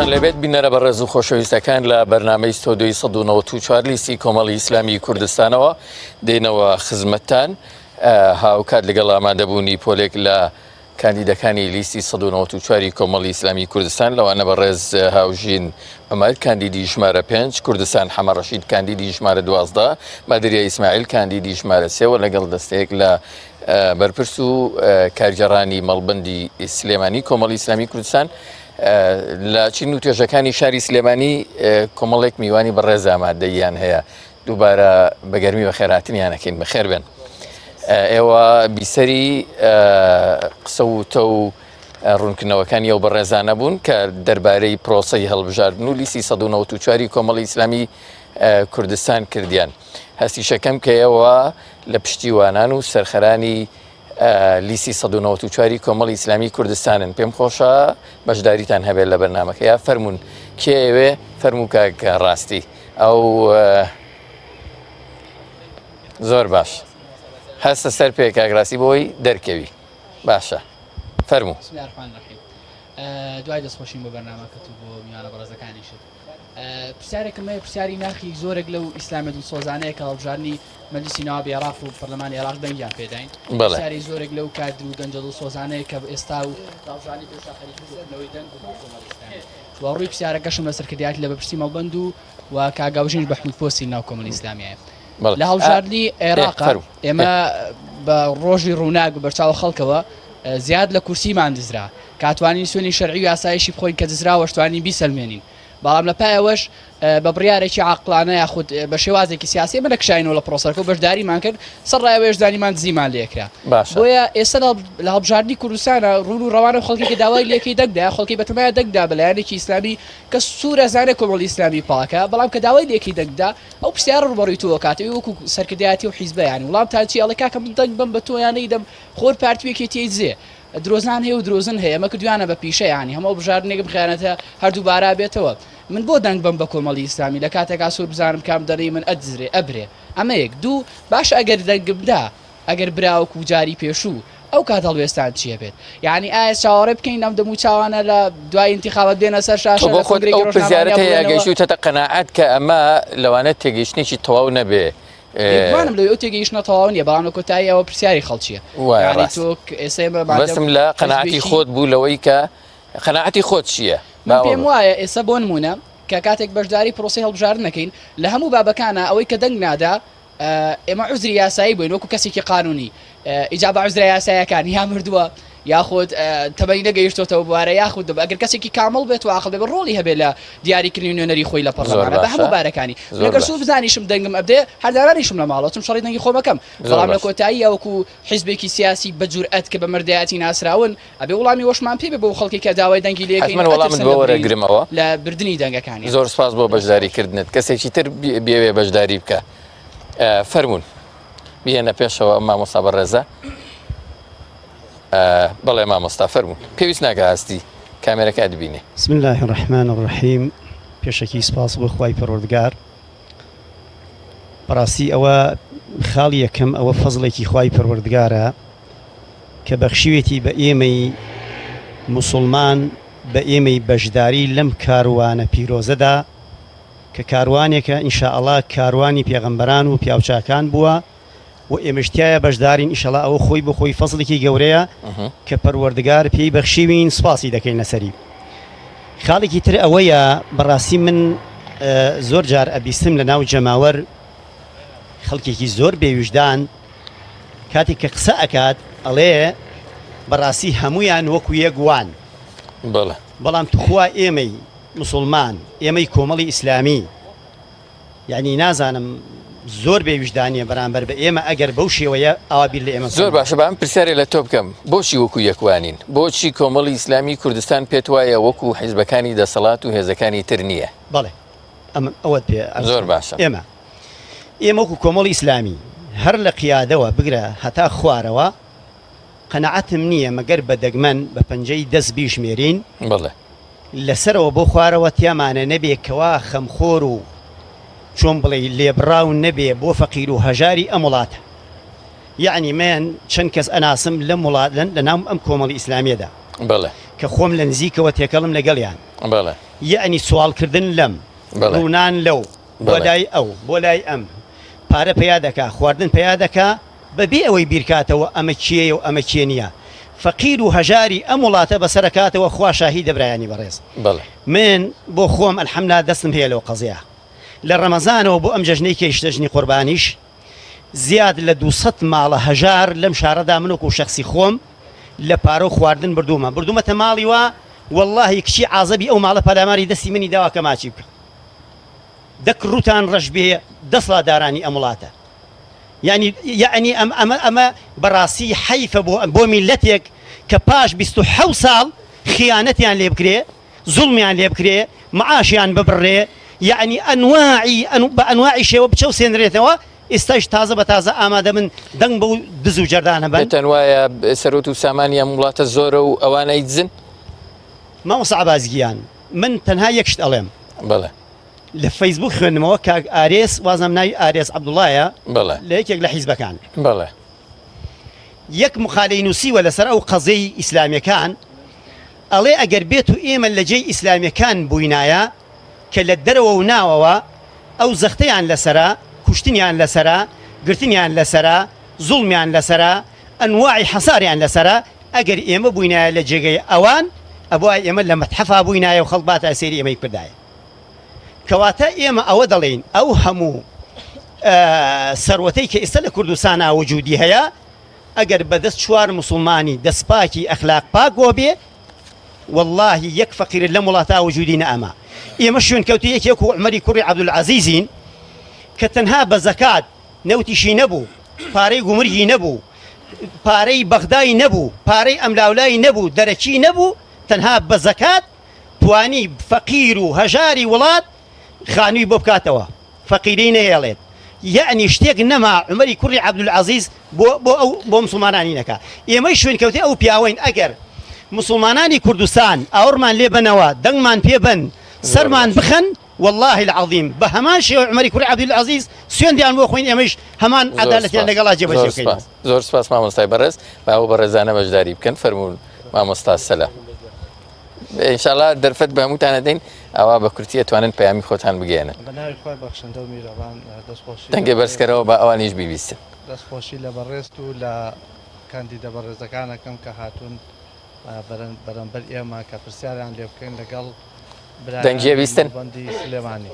سڵاوتان لێبێت بینەرە بەڕێز و خۆشەویستەکان لە بەرنامەی ستۆدیۆی 194 لیستی کۆمەڵی ئیسلامی کوردستانەوە دێنەوە خزمەتتان هاوکات لەگەڵ ئامادەبوونی پۆلێک لە کاندیدەکانی لیستی 194 ی کۆمەڵی ئیسلامی کوردستان لەوانە بەڕێز هاوژین عومەر کاندیدی ژمارە پێنج، کوردستان حەمە ڕەشید کاندیدی ژمارە 12، بادریا ئیسماعیل کاندیدی ژمارە سێ و لەگەڵ دەستەیەک لە بەرپرس و کارگێڕانی مەڵبەندی سلێمانی کۆمەڵی ئیسلامی کوردستان لە چین و توێژەکانی شاری سلێمانی کۆمەڵێک میوانی بەڕێز ئامادەییان هەیە. دووبارە بە گەرمی بەخێرهاتنیان ئەکەین بەخێر بێن ئێوە بیسەری قسە و وتە و ڕوونکردنەوەکانی ئەو بەڕێزانە بوون کە دەربارەی پرۆسەی هەڵبژاردن و لیستی 1940 کۆمەڵی ئیسلامی کوردستان کردیان هەستیشەکەم کە ئێوە لە پشتیوانان و سەرخەرانی لیستی 1940 کۆمەڵی ئیسلامی کوردستانن پێم خۆشە بەشداریتان هەبێت لە بەرنمەکە یا فەرمونون کێوێ فەرموو کاک ڕاستی ئەو زۆر باش هەستە سەر پێ کاک ڕاستی بۆی دەرکەوی باشە فەرموو. بسم اللە الرحمن الرحیم دوای دەستخۆشیم بۆ بەرنامەکەت و بۆ میوانە بەڕێزەکانیشت پرسیارێکم هەیە پرسیاری ناخی زۆرێک لەو ئیسلامە دڵسۆزانەیە کە هەڵبژاردنی مەجلیسی نوابی عێراق و پەرلەمانی عێراق دەنگیان پێداین بەڵێ. پرسیاری زۆرێک لەو کادر و گەنجە دڵسۆزانەیە کە ئێستا و هەڵبژاردنی پێشتا خەریکی کۆکردنەوەی دەنگ بوون بۆ کۆمەڵی ئیسلامی و ڕووی پرسیارەکەشم لە سەرکردایەتی لە بەرپرسی مەڵبەند و و کاک گاوژینیش بە حمود پۆستی ناو کۆمەڵی ئیسلامیایە بەڵێ. لە هەڵبژاردنی عێراقا فەرموو. ئێمە بە ڕۆژی ڕووناک بە بەرچاو خەڵکەوە زیاد لە کورسیمان دزرا کاتوانین سوێنی شەرعی و یاسایشی بخۆین کە دزراوەش توانین بیسەلمێنین بەڵام لە پایەوەش بە بڕیارێکی عاقڵانە یاخود بە شێوازێکی سیاسی ئێمە نەکشاینەوە لە پرۆسەکە و بەشداریمان کرد سەرڕای ئەوەیش زانیمان دزیمان لێکرا باشە. بۆیە ئێستا لە هەڵبژاردنی کوردستانە ڕوون و ڕەوانە خەڵکی کە داوای لێکەی دەنگدا خەڵکی بەتەمایە دەنگدا بە لایەنێکی ئیسلامی کە سوورە زانێ کۆمەڵی ئیسلامی پاکە بەڵام کە داوای لێکەی دەنگدا ئەو پرسیارە ڕووبەڕووی تۆ ئەکاتەوە وەکو سەرکردایەتی و حیزبە یانی وڵامتان چیە ئەڵێ کاکە من دەنگ بەم بە تۆ یان نەیدەم خۆر پارتی و یەکێتی ئەیدزێ درۆزنان هەیە و درۆزن هەیە ئەمە کردویانە بە پیشە یانی هەموو هەڵبژاردنێک ئەم خیانەتە هەر دووبارە بێتەوە من بۆ دەنگ بەم بە کۆمەڵی ئیسلامی لە کاتێکا سوور بزانم کام دەنگی من ئەدزرێ ئەبرێ ئەمە یەک دوو باشە ئەگەر دەنگم دا ئەگەر برا وەکو جاری پێشوو ئەو کات هەڵوێستان چیە بێت یانی ئایا چاوەڕێ بکەین ئەم دەم و چاوانە لە دوای ئینتیخابات بێنە سەر تۆ شاشە بۆ لە خۆت کۆنگرەیەکی ئەو ڕۆژنامەوانیا پرسیارەت هەیە بڵێنەوە گەیشتوویتەتە قەناعەت کە ئەمە لەوانەیە تێگەیشتنێکی تەواو نەبێ بێگومانم لەوەی ئەو تێگەیشتنە تەواو نییە بەڵام لە کۆتایی ئەوە پرسیاری خەڵکییە وایە یانی ڕاست تۆ ئێستا ئێمە مادەم مەبەستم لە قەناعەتی حیزبێکی خۆت بوو لەوەی کە قەناعەتی خۆت چییە من با ئەوە پێم بڵێ. وایە ئێستا بۆ نموونە کە کاتێک بەشداری پرۆسەی هەڵبژاردن ئەکەین لە هەموو بابەکانا ئەوەی کە دەنگ نادا ئێمە عوزری یاسایی بووین وەکو کەسێکی قانونی ئیجا بە عوزرە یاسایەکان یا مردووە یاخود تەمەنی نەگەیشتۆتەوە بوارە یاخود ئەگەر کەسێکی کامڵ بێت و عاقڵ بێت ڕۆڵی هەبێت لە دیاریکردنی نوێنەری خۆی لە پەرلەمانە بە هەموو بارەکانی لەگەر سوو بزانیشم دەنگم ئەبدێ هەردارانیشم لە ماڵەوە چون شەڕی دەنگی خۆمەکەم بەڵام لە کۆتایی وەکو حیزبێکی سیاسی بە جورئەت کە بە مەردایەتی ناسراون ئەبێ وڵامی وەشمان پێ بێ بۆ خەڵکی کە داوای دەنگی لێکەین حەتمەن وەڵامت ئەترسن بۆ لە برین وەرەگرمەوە. لە بردنی دەنگەکانیان. زۆر سپاس بۆ بەشداری کردنت کەسێکی تر بیەوێ بەشداری بکە فەرمونون بیێنە پێشەوە ئەم مامۆستا بەڕێزە بەڵێ مامۆستا فەرمونون پێویست ناکە هەستی کامێرەکە دبینێ. بسم اللە الرحمن الرحیم پێشەکی سپاس بۆ خوای پەروەردگار بەڕاستی ئەوە خاڵی یەکەم ئەوە فەزڵێکی خوای پەروەردگارە کە بەخشیوێتی بە ئێمەی موسوڵمان بە ئێمەی بەشداری لەم کاروانە پیرۆزەدا کە کاروانێکە ان شاء اللە کاروانی پێغەمبەران و پیاوچاکان بووە و ئێمەش تیایا بەشدارین ئیشەڵا ئەوە خۆی بۆ خۆی فەزڵێکی گەورەیە کە پەروەردگار پێی بەخشیوین سوپاسی دەکەین لەسەری خاڵێکی تر ئەوەیە بەڕاستی من زۆر جار ئەبیستم لە ناو جەماوەر خەڵکێکی زۆر بێویژدان کاتێک کە قسە ئەکات ئەڵێ بەڕاستی هەمویان وەکو یەک وان بەڵێ بەڵام توخوا ئێمەی مسلمان ئێمەی کۆمەڵی ئیسلامی یانی نازانم زۆر بێ ویژدانیە بەرامبەر بە ئێمە ئەگەر بەو شێوەیە ئاوا بیر لە ئێمە زۆر باشە با من پرسیارێ لە تۆ بکەم بۆچی وەکو یەک وانین بۆچی کۆمەڵی ئیسلامی کوردستان پێت وایە وەکو حیزبەکانی دەسەڵات و هێزەکانی تر نییە؟ بەڵێ ئەمن ئەوەت پێ زۆر باشە ئێمە ئێمە وەکو کۆمەڵی ئیسلامی هەر لە قیادەوە بگرە هەتا خوارەوە قەناعەتم نییە مەگەر بە دەگمەن بە پەنجەی دەست بیژمێرین بەڵێ. لە سەرەوە بۆ خوارەوە تیامانە نەبێ کەوا خەمخۆر و چۆن بڵێی لێبڕاو نەبێ بۆ فەقیر و هەژاری ئەم وڵاتە یەعنی من چەند کەس ئەناسم لەم وڵات لە ناو ئەم کۆمەڵی ئیسلامیەدا بەڵێ. کە خۆم لە نزیکەوە تێکەڵم لەگەڵیان بەڵێ. یەعنی سواڵکردن لەم، ڕوونان لەو، بۆ لای ئەو، بۆ لای ئەم، پارە پەیا دەکا، خواردن پەیا دەکا، بەبێ ئەوەی بیرکاتەوە ئەمە کێیە و ئەمە کێ نییە. فەقیر و هەژاری ئەم وڵاتە بەسەرەکاتەوە خوا شاهیدە برایانی بەڕێز. من بۆ خۆم الحمللە دەستم هەیە لەو قەزیە. لە ڕەمەزانەوە بۆ ئەم جەژنەی کەیشتە جەژنی قوربانیش زیاد لە 200 ماڵە هەژار لەم شارەدا من وەکو شەخسی خۆم لە پارە و خواردن بردوومە بردوومەتە ماڵی وا وەڵاهی کچی عازەبی ئەو ماڵە پەلاماری دەستی منی داوە کە ماچی بکە دەک ڕووتان ڕەش بێ دەسڵاتدارانی ئەم وڵاتە یعنی یعنی ئەم ئەمە ئەمە بەڕاستی حەیفە بۆ بۆ میلەتێک کە پاش 27 ساڵ خیانەتیان لێ بکرێ زوڵمیان لێ بکرێ معاشیان ببڕرێ یعنی ئەنواعی بە ئەنواعی شێوە بچەوسێنرێتەوە ئێستاش تازە بە تازە ئامادە بن دەنگ بەو دز و جەردانە بەن. پێتان وایە سەروەت و سامانی ئەم وڵاتە زۆرە و ئەوان ئەیدزن؟ مامۆستا عەباس گیان من تەنها یەک شت ئەڵێم. بەڵێ. لە فەیسبوک خوێندمەوە کاک ئارێس وازم ناوی ئارێس عەبدوڵایە بەڵێ. لە یەکێک لە حیزبەکان. بەڵێ. یەک مقالەی نووسیوە لەسەر ئەو قەزیەی ئیسلامیەکان ئەڵێ ئەگەر بێت و ئێمە لە جێی ئیسلامیەکان بووینایە کە لە دەرەوە و ناوەوە ئەو زەختەیان لەسەرە، کوشتنیان لەسەرە، گرتنیان لەسەرە، زوڵمیان لەسەرە، ئەنواعی حەساریان لەسەرە، ئەگەر ئێمە بووینایە لە جێگەی ئەوان، ئەبوایە ئێمە لە مەتحەفا بووینایە و خەڵک باتایە سەیری ئێمەی بکردایە. کەواتە ئێمە ئەوە دەڵێین ئەو هەموو سەروەتەی کە ئێستا لە کوردستانا وجودی هەیە، ئەگەر بەدەست چوار موسڵمانی دەستپاکی ئەخلاق پاکەوە بێ، وەڵاهی یەک فەقیر لەم وڵاتە وجودی نەئەما. ئێمە شوێنکەوتەی یەکێ وەکو عومەری کوڕی عەبدولعەزیزین کە تەنها بە زەکات نەوتیشی نەبوو، پارەی گومرگی نەبوو، پارەی بەغدای نەبوو، پارەی ئەملاولای نەبوو، دەرەکی نەبوو، تەنها بە زەکات توانی فەقیر و هەژاری وڵات خانووی بۆ بکاتەوە فەقیری نەهێڵێت یەعنی شتێک نەما عومەری کوڕی عەبدولعەزیز بۆ بۆ ئەو بۆ مسوڵمانانی نەکا ئێمەی شوێنکەوتەی ئەو پیاوەین ئەگەر مسوڵمانانی کوردستان ئاوڕمان لێ بەنەوە دەنگمان پێ بەن سەرمان بخەن والله العظیم بە هەمان شێوە عومەری کوڕی عەبدولعەزیز سوێندیان بۆ خۆین ئێمەیش هەمان عەدالەتیان لەگەڵا جێبەجێ بکەین. زۆر سپاس مامۆستای بەڕێز با ئەو بەڕێزانە بەشداری بکەن فەرموون مامۆستا سەلام. ئینشاڵا دەرفەت بە هەمووتان ئەدەین ئاوا بە کورتی ئەتوانن پەیامی خۆتان بگەیەنن. بە ناوی خوای بەخشندە و میرەبان دەستخۆشی لە دەنگێ بەرزکەرەوە با ئەوانیش بیبیستن. دەستخۆشی لە بەڕێزت و لە کاندیدە بەڕێزەکان ئەکەم کە هاتوون بەرەنبەر ئێمە کە پرسیاریان لێ بکەین لەگەڵ دەنگی برایانی ئەبیستن؟ مەڵبەندی سلێمانی.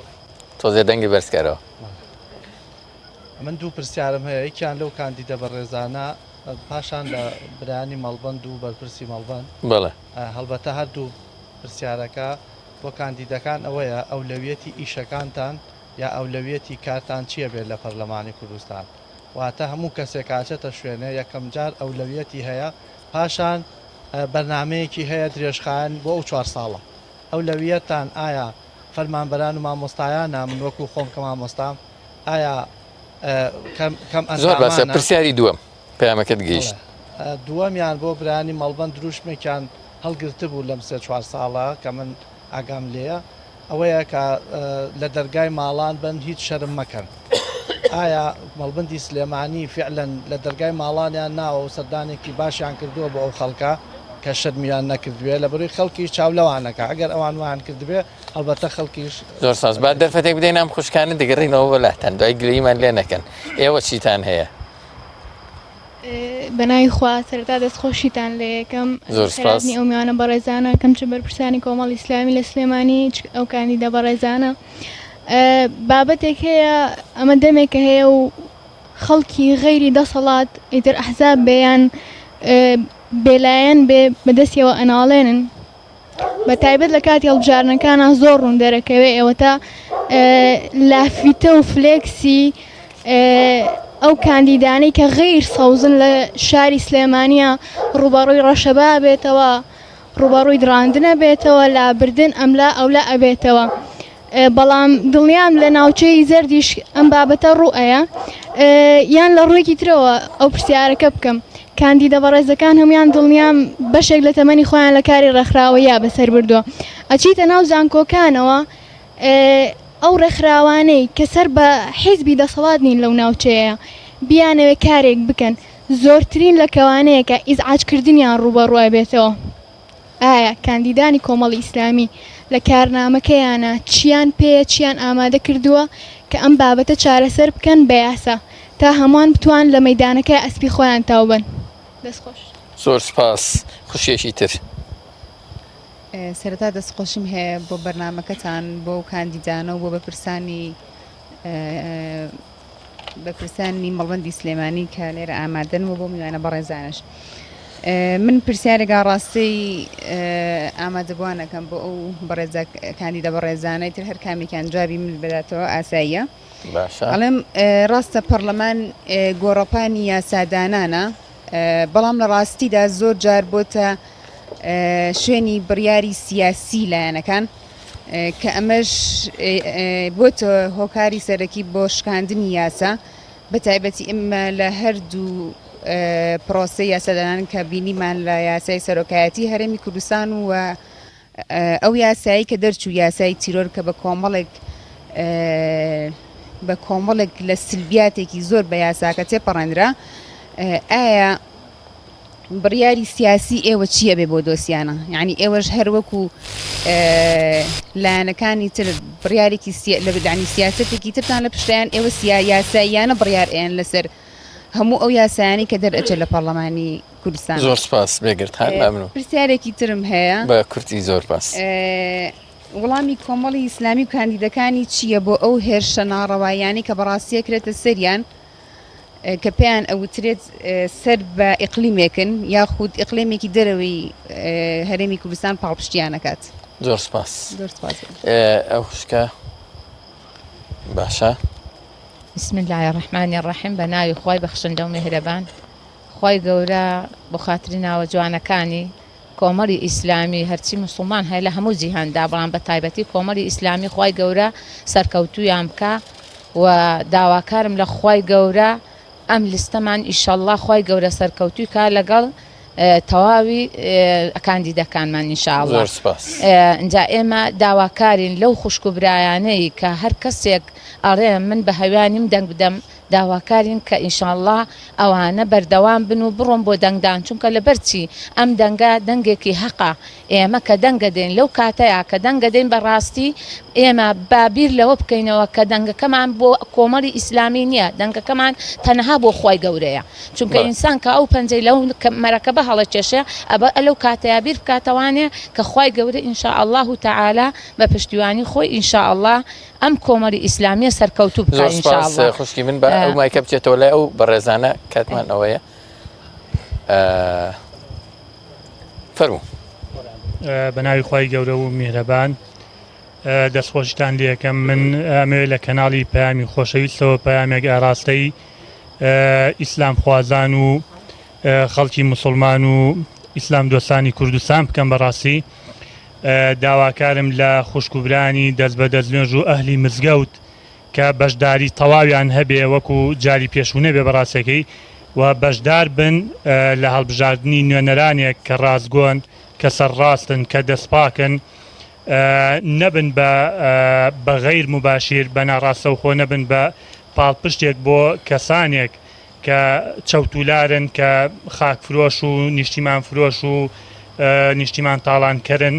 تۆزێ دەنگی بەرزکەرەوە. من دوو پرسیارم هەیە یەکیان لەو کاندیدە بەڕێزانە پاشان لە برایانی مەڵبەند و بەرپرسی مەڵبەند. بەڵێ. هەڵبەتە هەردوو پرسیارەکە بۆ کاندیدەکان ئەوەیە ئەولەویەتی ئیشەکانتان یا ئەولەویەتی کارتان چیە بێت لە پەرلەمانی کوردستان واتە هەموو کەسێک ئاچێتە شوێنێ یەکەمجار ئەولەویەتی هەیە پاشان بەرنامەیەکی هەیە درێژخایەن بۆ ئەو چوار ساڵە ئەولەویەتان ئایا فەرمانبەران و مامۆستایانە من وەکو خۆم کە مامۆستام ئایا کەم کەم زۆر باشە ئەندامانە؟ پرسیاری دووەم. پەیامەکەت گەیشت. دووەمیان بۆ برایانی مەڵبەند دروشمێکیان هەڵگرتبوو لەم سێ چوار ساڵە کە من ئاگام لێیە ئەوەیە کە لە دەرگای ماڵان بن هیچ شەرم مەکەن. ئایا مەڵبندی سلێمانی فعلەن لە دەرگای ماڵانیان ناوە و سەردانێکی باشیان کردووە بۆ ئەو خەڵکە کە شەرمیان نەکردوێ لەبەروی خەڵکیش چاو لەوانەکە ئەگەر ئەوان وایان کردبێ هەڵبەتە خەڵکیش زۆر سپاس با دەرفەتێک بدەین ئەم خوشکانە دەگەڕینەوە بۆ لاتان دوای گلەییمان لێ نەکەن ئێوە چیتان هەیە؟ بەناوی خوا سەرەتا دەستخۆشیتان لێ یەکەم زۆر سپاس. خێراتنی ئەو میوانە بەڕێزانە کەم چ بەرپرسانی کۆمەڵی ئیسلامی لە سلێمانی چ ئەو کاندیدە بەڕێزانە بابەتێک هەیە ئەمە دەمێکە هەیە و خەڵکی غەیری دەسەڵات ئیتر ئەحزاب بێ یان بێلایەن بێ بەدەستیەوە ئەناڵێنن بە تایبەت لە کاتی هەڵبژاردنەکانا زۆر ڕوون دەرەکەوێ ئێوەتا لافیتە و فلێکسی ئەو کاندیدانەی کە غیر سەوزن لە شاری سلێمانە ڕوبەڕووی ڕەشەبا بێتەوە ڕوبەڕووی دڕاندنە بێتەوە لابردن ئەملا ئەولا ئەبێتەوە. بەڵام دڵنیام لە ناوچەی زەردیش ئەم بابەتە ڕووئەیە یان لە ڕوویەکی ترەوە ئەو پرسیارەکە بکەم کاندیدە بەڕێزەکان هەموان دڵنیام بەشێک لە تەمەنی خۆیان لە کاری ڕێکخراوەیە بەسەر بردووە ئەچیتە ناو زانکۆکانەوە ئەو ڕێکخراوانەی کە سەر بە حیزبی دەسەڵات نین لەو ناوچەیە بیانەوێ کارێک بکەن زۆرترین لە کەوانەیە کە ئیزعاجکردنیان ڕووبەڕووە بێتەوە. ئایا کاندیدانی کۆمەڵی ئیسلامی لە کارنامەکەیانا چیان پێیە چیان ئامادە کردووە کە ئەم بابەتە چارەسەر بکەن بە یاسا تا هەمووان بتوان لە مەیدانەکە ئەسپی خۆیان تاو بەن. دەست خۆش. زۆر سوپاس خوشکێکی تر. سەرەتا دەستخۆشیم هەیە بۆ بەرنامەکەتان بۆ ئەو کاندیدانە و بۆ بەرپرسانی بەرپرسانی مەڵبەندی سلێمانی کە لێرە ئامادەن و بۆ میوانە بەڕێزانش من پرسیارێک ئاڕاستەی ئامادەبووانەکەم بۆ ئەو بەڕێزە کاندیدە بەڕێزانەی تر هەر کامێکیان جوابی من بداتەوە ئاساییە باشە ئەڵێم ڕاستە پەرلەمان گۆڕەپانی یاسادانانە بەڵام لە ڕاستیدا زۆر جار بۆتە شوێنی بڕیاری سیاسی لایەنەکان کە ئەمەش بۆتە هۆکاری سەرەکی بۆ شکاندنی یاسا بە تایبەتی ئمە لە هەردوو پرۆسەی یاسادانان کە بینیمان لە یاسای سەرۆکایەتی هەرێمی کوردستان و ئەو یاسایی کە دەرچوو یاسای تیرۆر کە بە کۆمەڵێک بە کۆمەڵێک لە سلبیاتێکی زۆر بە یاساکە تێپەڕێنرا ئایا بڕیاری سیاسی ئێوە چییە بێ بۆ دۆسیانە یعنی ئێوەش هەر وەکو لایەنەکانی تر بڕیارێکی لە بدانی سیاستێکی ترتان لە پشتیان ئێوە سیا یاساییانە بڕیار ئێن لەسەر هەموو ئەو یاسایانی کە دەرئەچێت لە پەرلەمانی کوردستان. زۆر سپاس بێگرد خان مەمنون. پرسیارێکی ترم هەیە. بە کورتی زۆر پاس. وڵامی کۆمەڵی ئیسلامی و کاندیدەکانی چییە بۆ ئەو هێرشە ناڕەواییانەی کە بەڕاستی ئەکرێتە سەریان کە پێیان ئەوترێت سەر بە ئیقلیمێکن یاخود ئیقلیمێکی دەرەوەی هەرێمی کوردستان پاڵپشتیان ئەکات؟ زۆر سپاس. زۆر سپاس. ئەو خوشکە باشە. بسم اللە الرحمن الرحیم بە ناوی خوای بەخشندە و میهرەبان خوای گەورە بۆ خاتری ناوە جوانەکانی کۆمەڵی ئیسلامی هەرچی موسڵمان هەیە لە هەموو جیهاندا بەڵام بە تایبەتی کۆمەڵی ئیسلامی خوای گەورە سەرکەوتوویان بکا و داواکارم لە خوای گەورە ئەم لستەمان ئیشەڵڵا خوای گەورە سەرکەوتووی کا لەگەڵ تەواوی کاندیدەکانمان ان شاء اللە زۆر سوپاس. ئینجا ئێمە داواکارین لەو خوشک و برایانەی کە هەر کەسێک ئەڵێ من بە هەویا نیم دەنگ بدەم داواکارین کە ان شاء اللە ئەوانە بەردەوام بن و بڕۆن بۆ دەنگدان چونکە لەبەر چی ئەم دەنگە دەنگێکی هەقە ئێمە کە دەنگەدەین لەو کاتەیا کە دەنگەدەین بە ڕاستی ئێمە با بیر لەوە بکەینەوە کە دەنگەکەمان بۆ کۆمەڵی ئیسلامی نییە دەنگەکەمان تەنها بۆ خوای گەورەیە چونکە ئینسان کە ئەو پەنجەی لەو مەرەکەبە هەڵەکێشێ ئەبە لەو کاتەیا بیر بکاتەوانێ کە خوای گەورە ان شاء اللە تعالی بە پشتیوانی خۆی ان شاء اللە ئەم کۆمەڵی ئیسلامیە سەرکەوتوو بکا زۆر ان شاء سپاس اللە. خوشکی من با ئەو مایکە بچێتەوە لای ئەو بەڕێزانە کاتمان ئەوەیە فەرموو. بە ناوی خوای گەورە و میهرەبان دەستخۆشیتان لێکەم من ئەمەوێت لە کەناڵی پەیامی خۆشەویستەوە پەیامێک ئاراستەی ئیسلام خوازان و خەڵکی مسلمان و ئیسلام دۆستانی کوردستان بکەم بەڕاستی داواکارم لە خوشک و برانی دەست بە دەستنوێژ و ئەهلی مزگەوت کە بەشداری تەواویان هەبێ وەکو جاری پێشوو نەبێ بەڕاستەکەی و بەشدار بن لە هەڵبژاردنی نوێنەرانێک کە ڕاستگۆن کە سەرڕاستن کە دەستپاکن نەبن بە بە غەیر موباشیر بە ناڕاستەوخۆ نەبن بە پاڵپشتێک بۆ کەسانێک کە چەوتولارن کە خاک فرۆش و نیشتیمان فرۆش و نیشتیمان تاڵانکەرن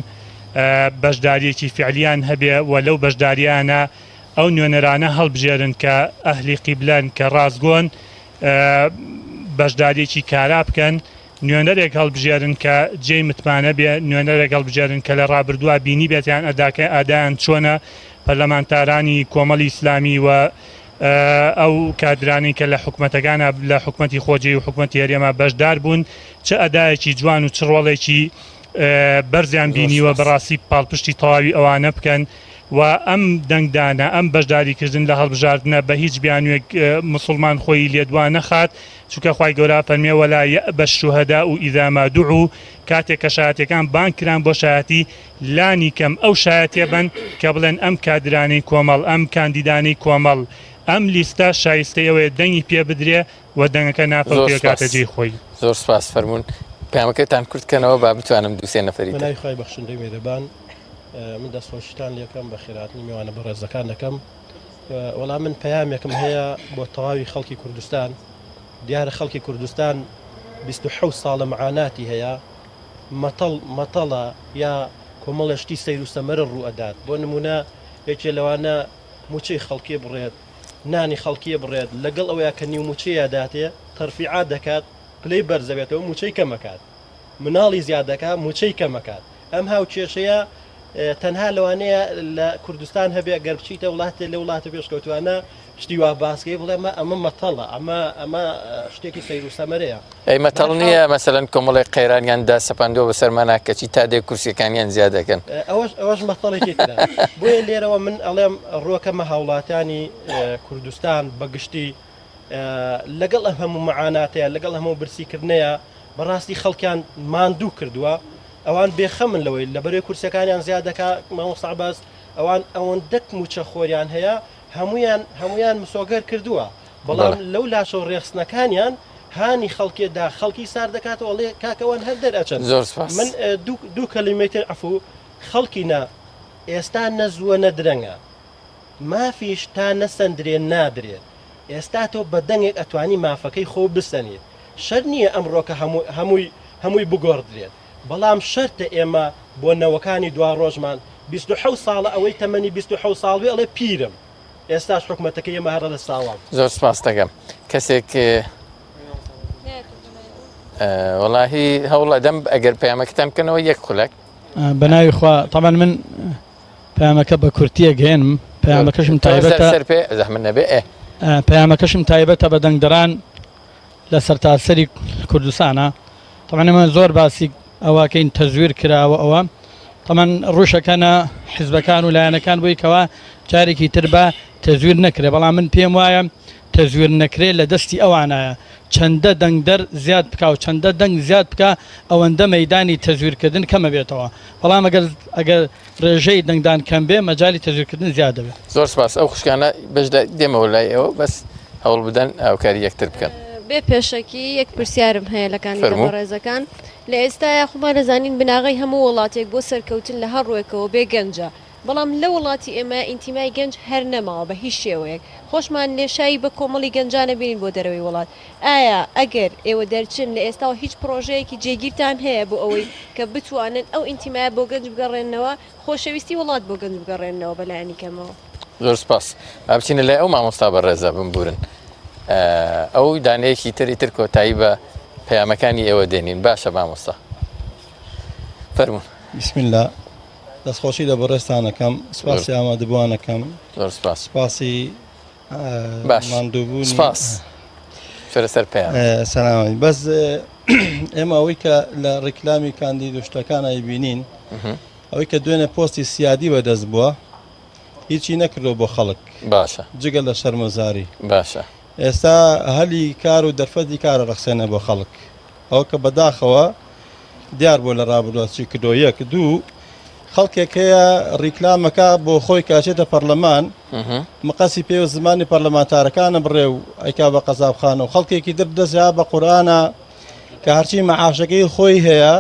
بەشداریەکی فعلیان هەبێ و لەو بەشداریانە ئەو نوێنەرانە هەڵبژێرن کە ئەهلی قیبلەن کە ڕاستگۆن بەشداریەکی کارا بکەن نوێنەرێک هەڵبژێرن کە جێی متمانە بێ، نوێنەرێک هەڵبژێرن کە لە ڕابردووا بینیبێتیان ئەداکە ئادایان چۆنە، پەرلەمانتارانی کۆمەڵی ئیسلامی و ئەو کادرانەی کە لە حکومەتەکانا لە حکومەتی خۆجێی و حکومەتی هەرێما بەشدار بوون چ ئەدایەکی جوان و چ ڕۆڵێکی بەرزیان بینیوە بەڕاستی پاڵپشتی تەواوی ئەوانە بکەن و ئەم دەنگدانە ئەم بەشداریکردن لە هەڵبژاردنە بە هیچ بیانوێک مسلمان خۆی لێدوا نەخات چونکە خوای گەورە فەرمیە ولا یەئبە الشهداء اذا ما دعوا کاتێک کە شایەتەکان بانگ کران بۆ شایەتی لانی کەم ئەو شایەتیە بن کە بڵێن ئەم کادرانەی کۆمەڵ ئەم کاندیدانەی کۆمەڵ ئەم لیستە شایستەی ئەوەیە دەنگی پێ بدرێ و دەنگەکە زۆر نافەوتێ سپاس کاتە جێی خۆی. زۆر سپاس فەرموون پەیامەکەتان کورت کەنەوە با بتوانم دوو سێ نەفەری بە تر. ناوی خوای بەخشندەی میهرەبان من دەستخۆشیتان لێکەم بەخێرهاتنی میوانە بەڕێزەکان دەکەم وەڵا من پەیامێکم هەیە بۆ تەواوی خەڵکی کوردستان دیارە خەڵکی کوردستان 27 ساڵە معاناتی هەیە. مەتەڵ مەتەڵە یا کۆمەڵێ شتی سەیر و سەمەرە ڕوو ئەدات بۆ نمونە یەکێ لەوانە موچەی خەڵکی بڕێت نانی خەڵکی بڕێت لەگەڵ ئەوەیە کە نیو موچەیە داتێ تەرفیعات دەکات پلەی بەرزەبێتەوە موچەی کەمەکات مناڵی زیاد دەکات موچەی کەمەکات ئەم هاوکێشەیە تەنها لەوانەیە لە کوردستان هەبێ گەر بچیتە وڵاتێ لە وڵاتە پێشکەوتوانە شتی وا باسکەی بڵێ ئەمە ئەمە مەتەڵە ئەمە ئەمە شتێکی سەیر و سەمەرەیە. ئەی مەتەڵ نییە مەسەلەن کۆمەڵێک قەیرانیان داسەپاندووە بەسەرمانا کەچی تا دێ کورسیەکانیان زیاد دەکەن. ئەوەش ئەوەش مەتەڵێکی ترە. بۆیە لێرەوە من ئەڵێم ڕووەکەمە هاوڵاتیانی کوردستان بە گشتی لەگەڵ ئەم هەموو مەعاناتەیە لەگەڵ هەموو برسیکردنەیە بەڕاستی خەڵکیان ماندوو کردووە ئەوان بێخەمن لەوەی لەبەرەی کورسەکانیان زیاد دەکا مامۆستا عەباس ئەوان ئەوەندەک موچە خۆریان هەیە هەموویان هەموویان مسۆگەر کردووە بەڵام لەو لاشەوە ڕێخستنەکانیان هانی خەڵکێ دا خەڵکی سار دەکاتەوە ئەڵێ کاکەوان هەر دەرئەچن زۆر سپاس من دوو کەلیمەی تر عەفوو خەڵکی نا ئێستا نە زووە نە درەنگە مافیش تا نەسەندرێ نادرێت ئێستا تۆ بە دەنگێک ئەتوانی مافەکەی خۆو بسەنیت شەرت نییە ئەمڕۆکە هەموو هەمووی هەمووی بگۆڕدرێت بەڵام شەرتە ئێمە بۆ نەوەکانی دواڕۆژمان 27 ساڵە ئەوەی تەمەنی 27 ساڵ بێ ئەڵێ پیرم ئێستاش حکومەتەکەی ئێمە هەر لە ساوام. زۆر سپاست دەکەم کەسێک وەڵاهی هەوڵ ئەدەم ئەگەر پەیامەکەتان بکەنەوە یەک خولەک. بە ناوی خوا تەبعەن من پەیامەکە بە کورتیە گەێنم پەیامەکەشم تایبەتە سەر پێ زەحمەت نەبێ ئێ. پەیامەکەشم تایبەتە بە دەنگدەران لە سەرتاسەری کوردستانە تەبعەن ئێمە زۆر باسی ئەوەکەین تەزویر کراوە ئەوە تەمان ڕوشەکەنە حزبەکان و لایەنەکان بۆی کەوا جارێکی تر بە تەزویر نەکرێ بەڵام من پێم وایە تەزویر نەکرێ لە دەستی ئەوانایە چەندە دەنگدەر زیاد بکا و چەندە دەنگ زیاد بکا ئەوەندە مەیدانی تەزویرکردن کەمەبێتەوە بەڵام ئەگەر ئەگەر ڕێژەی دەنگدان کەم بێ مەجالی تەزویرکردن زیاد دەبێت. زۆر سپاس ئەو خوشکانە بەشداری دێمەوە لای ئێوە بەس هەوڵ بدەن هاوکاری یەکتر بکەن. بێ پێشەکی یەک پرسیارم هەیە لە کاندیدە فەرموو. بەڕێزەکان لە ئێستایا خۆمان دەزانین بناغەی هەموو وڵاتێک بۆ سەرکەوتن لە هەر ڕوێکەوە بێ گەنجە بەڵام لە وڵاتی ئێمە ئینتیمای گەنج هەر نەماوە بە هیچ شێوەیەک خۆشمان لێشایی بە کۆمەڵی گەنجانە بینین بۆ دەرەوەی وڵات ئایا ئەگەر ئێوە دەرچن لە ئێستاوە هیچ پڕۆژەیەکی جێگیرتان هەیە بۆ ئەوەی کە بتوانن ئەو ئینتیمایە بۆ گەنج بگەڕێننەوە، خۆشەویستی وڵات بۆ گەنج بگەڕێننەوە بە لایەنی کەمەوە؟ زۆر سپاس. با بچینە لای ئەو مامۆستا بەڕێزە بمبورن. ئەو دانەیەکی تر ئیتر کۆتایی بە پەیامەکانی ئێوە دێنین. باشە مامۆستا. فەرموون. بسم اللە دەستخۆشی لە بەڕێزتان ئەکەم سوپاسی ئامادەبووان ئەکەم زۆر سپاس سوپاسی باش ماندووبوونی سپاس چرە سەر پەیام سەلامی بەس ئێمە ئەوەی کە لە ڕیکلامی کاندید و شتەکان ئەیبینین ئەوەی کە دوێنێ پۆستی سیادی بەدەست بووە هیچی نەکردووە بۆ خەڵک باشە جگە لە شەرمەزاری باشە ئێستا هەلی کار و دەرفەتی کارە ڕەخسێنە بۆ خەڵک ئەوە کە بەداخەوە دیار بووە لە ڕابردووە چی کردووە یەک دوو خەڵکێک هەیە ڕیکلامەکە بۆ خۆی کاچێتە پەرلەمان مقەسی پێ و زمانی پەرلەمانتارەکانە بڕێ و ئەیکا بە قەزابخانە و خەڵکێکی در دەستیا بە قورئانە کە هەرچی مەعاشەکەی خۆی هەیە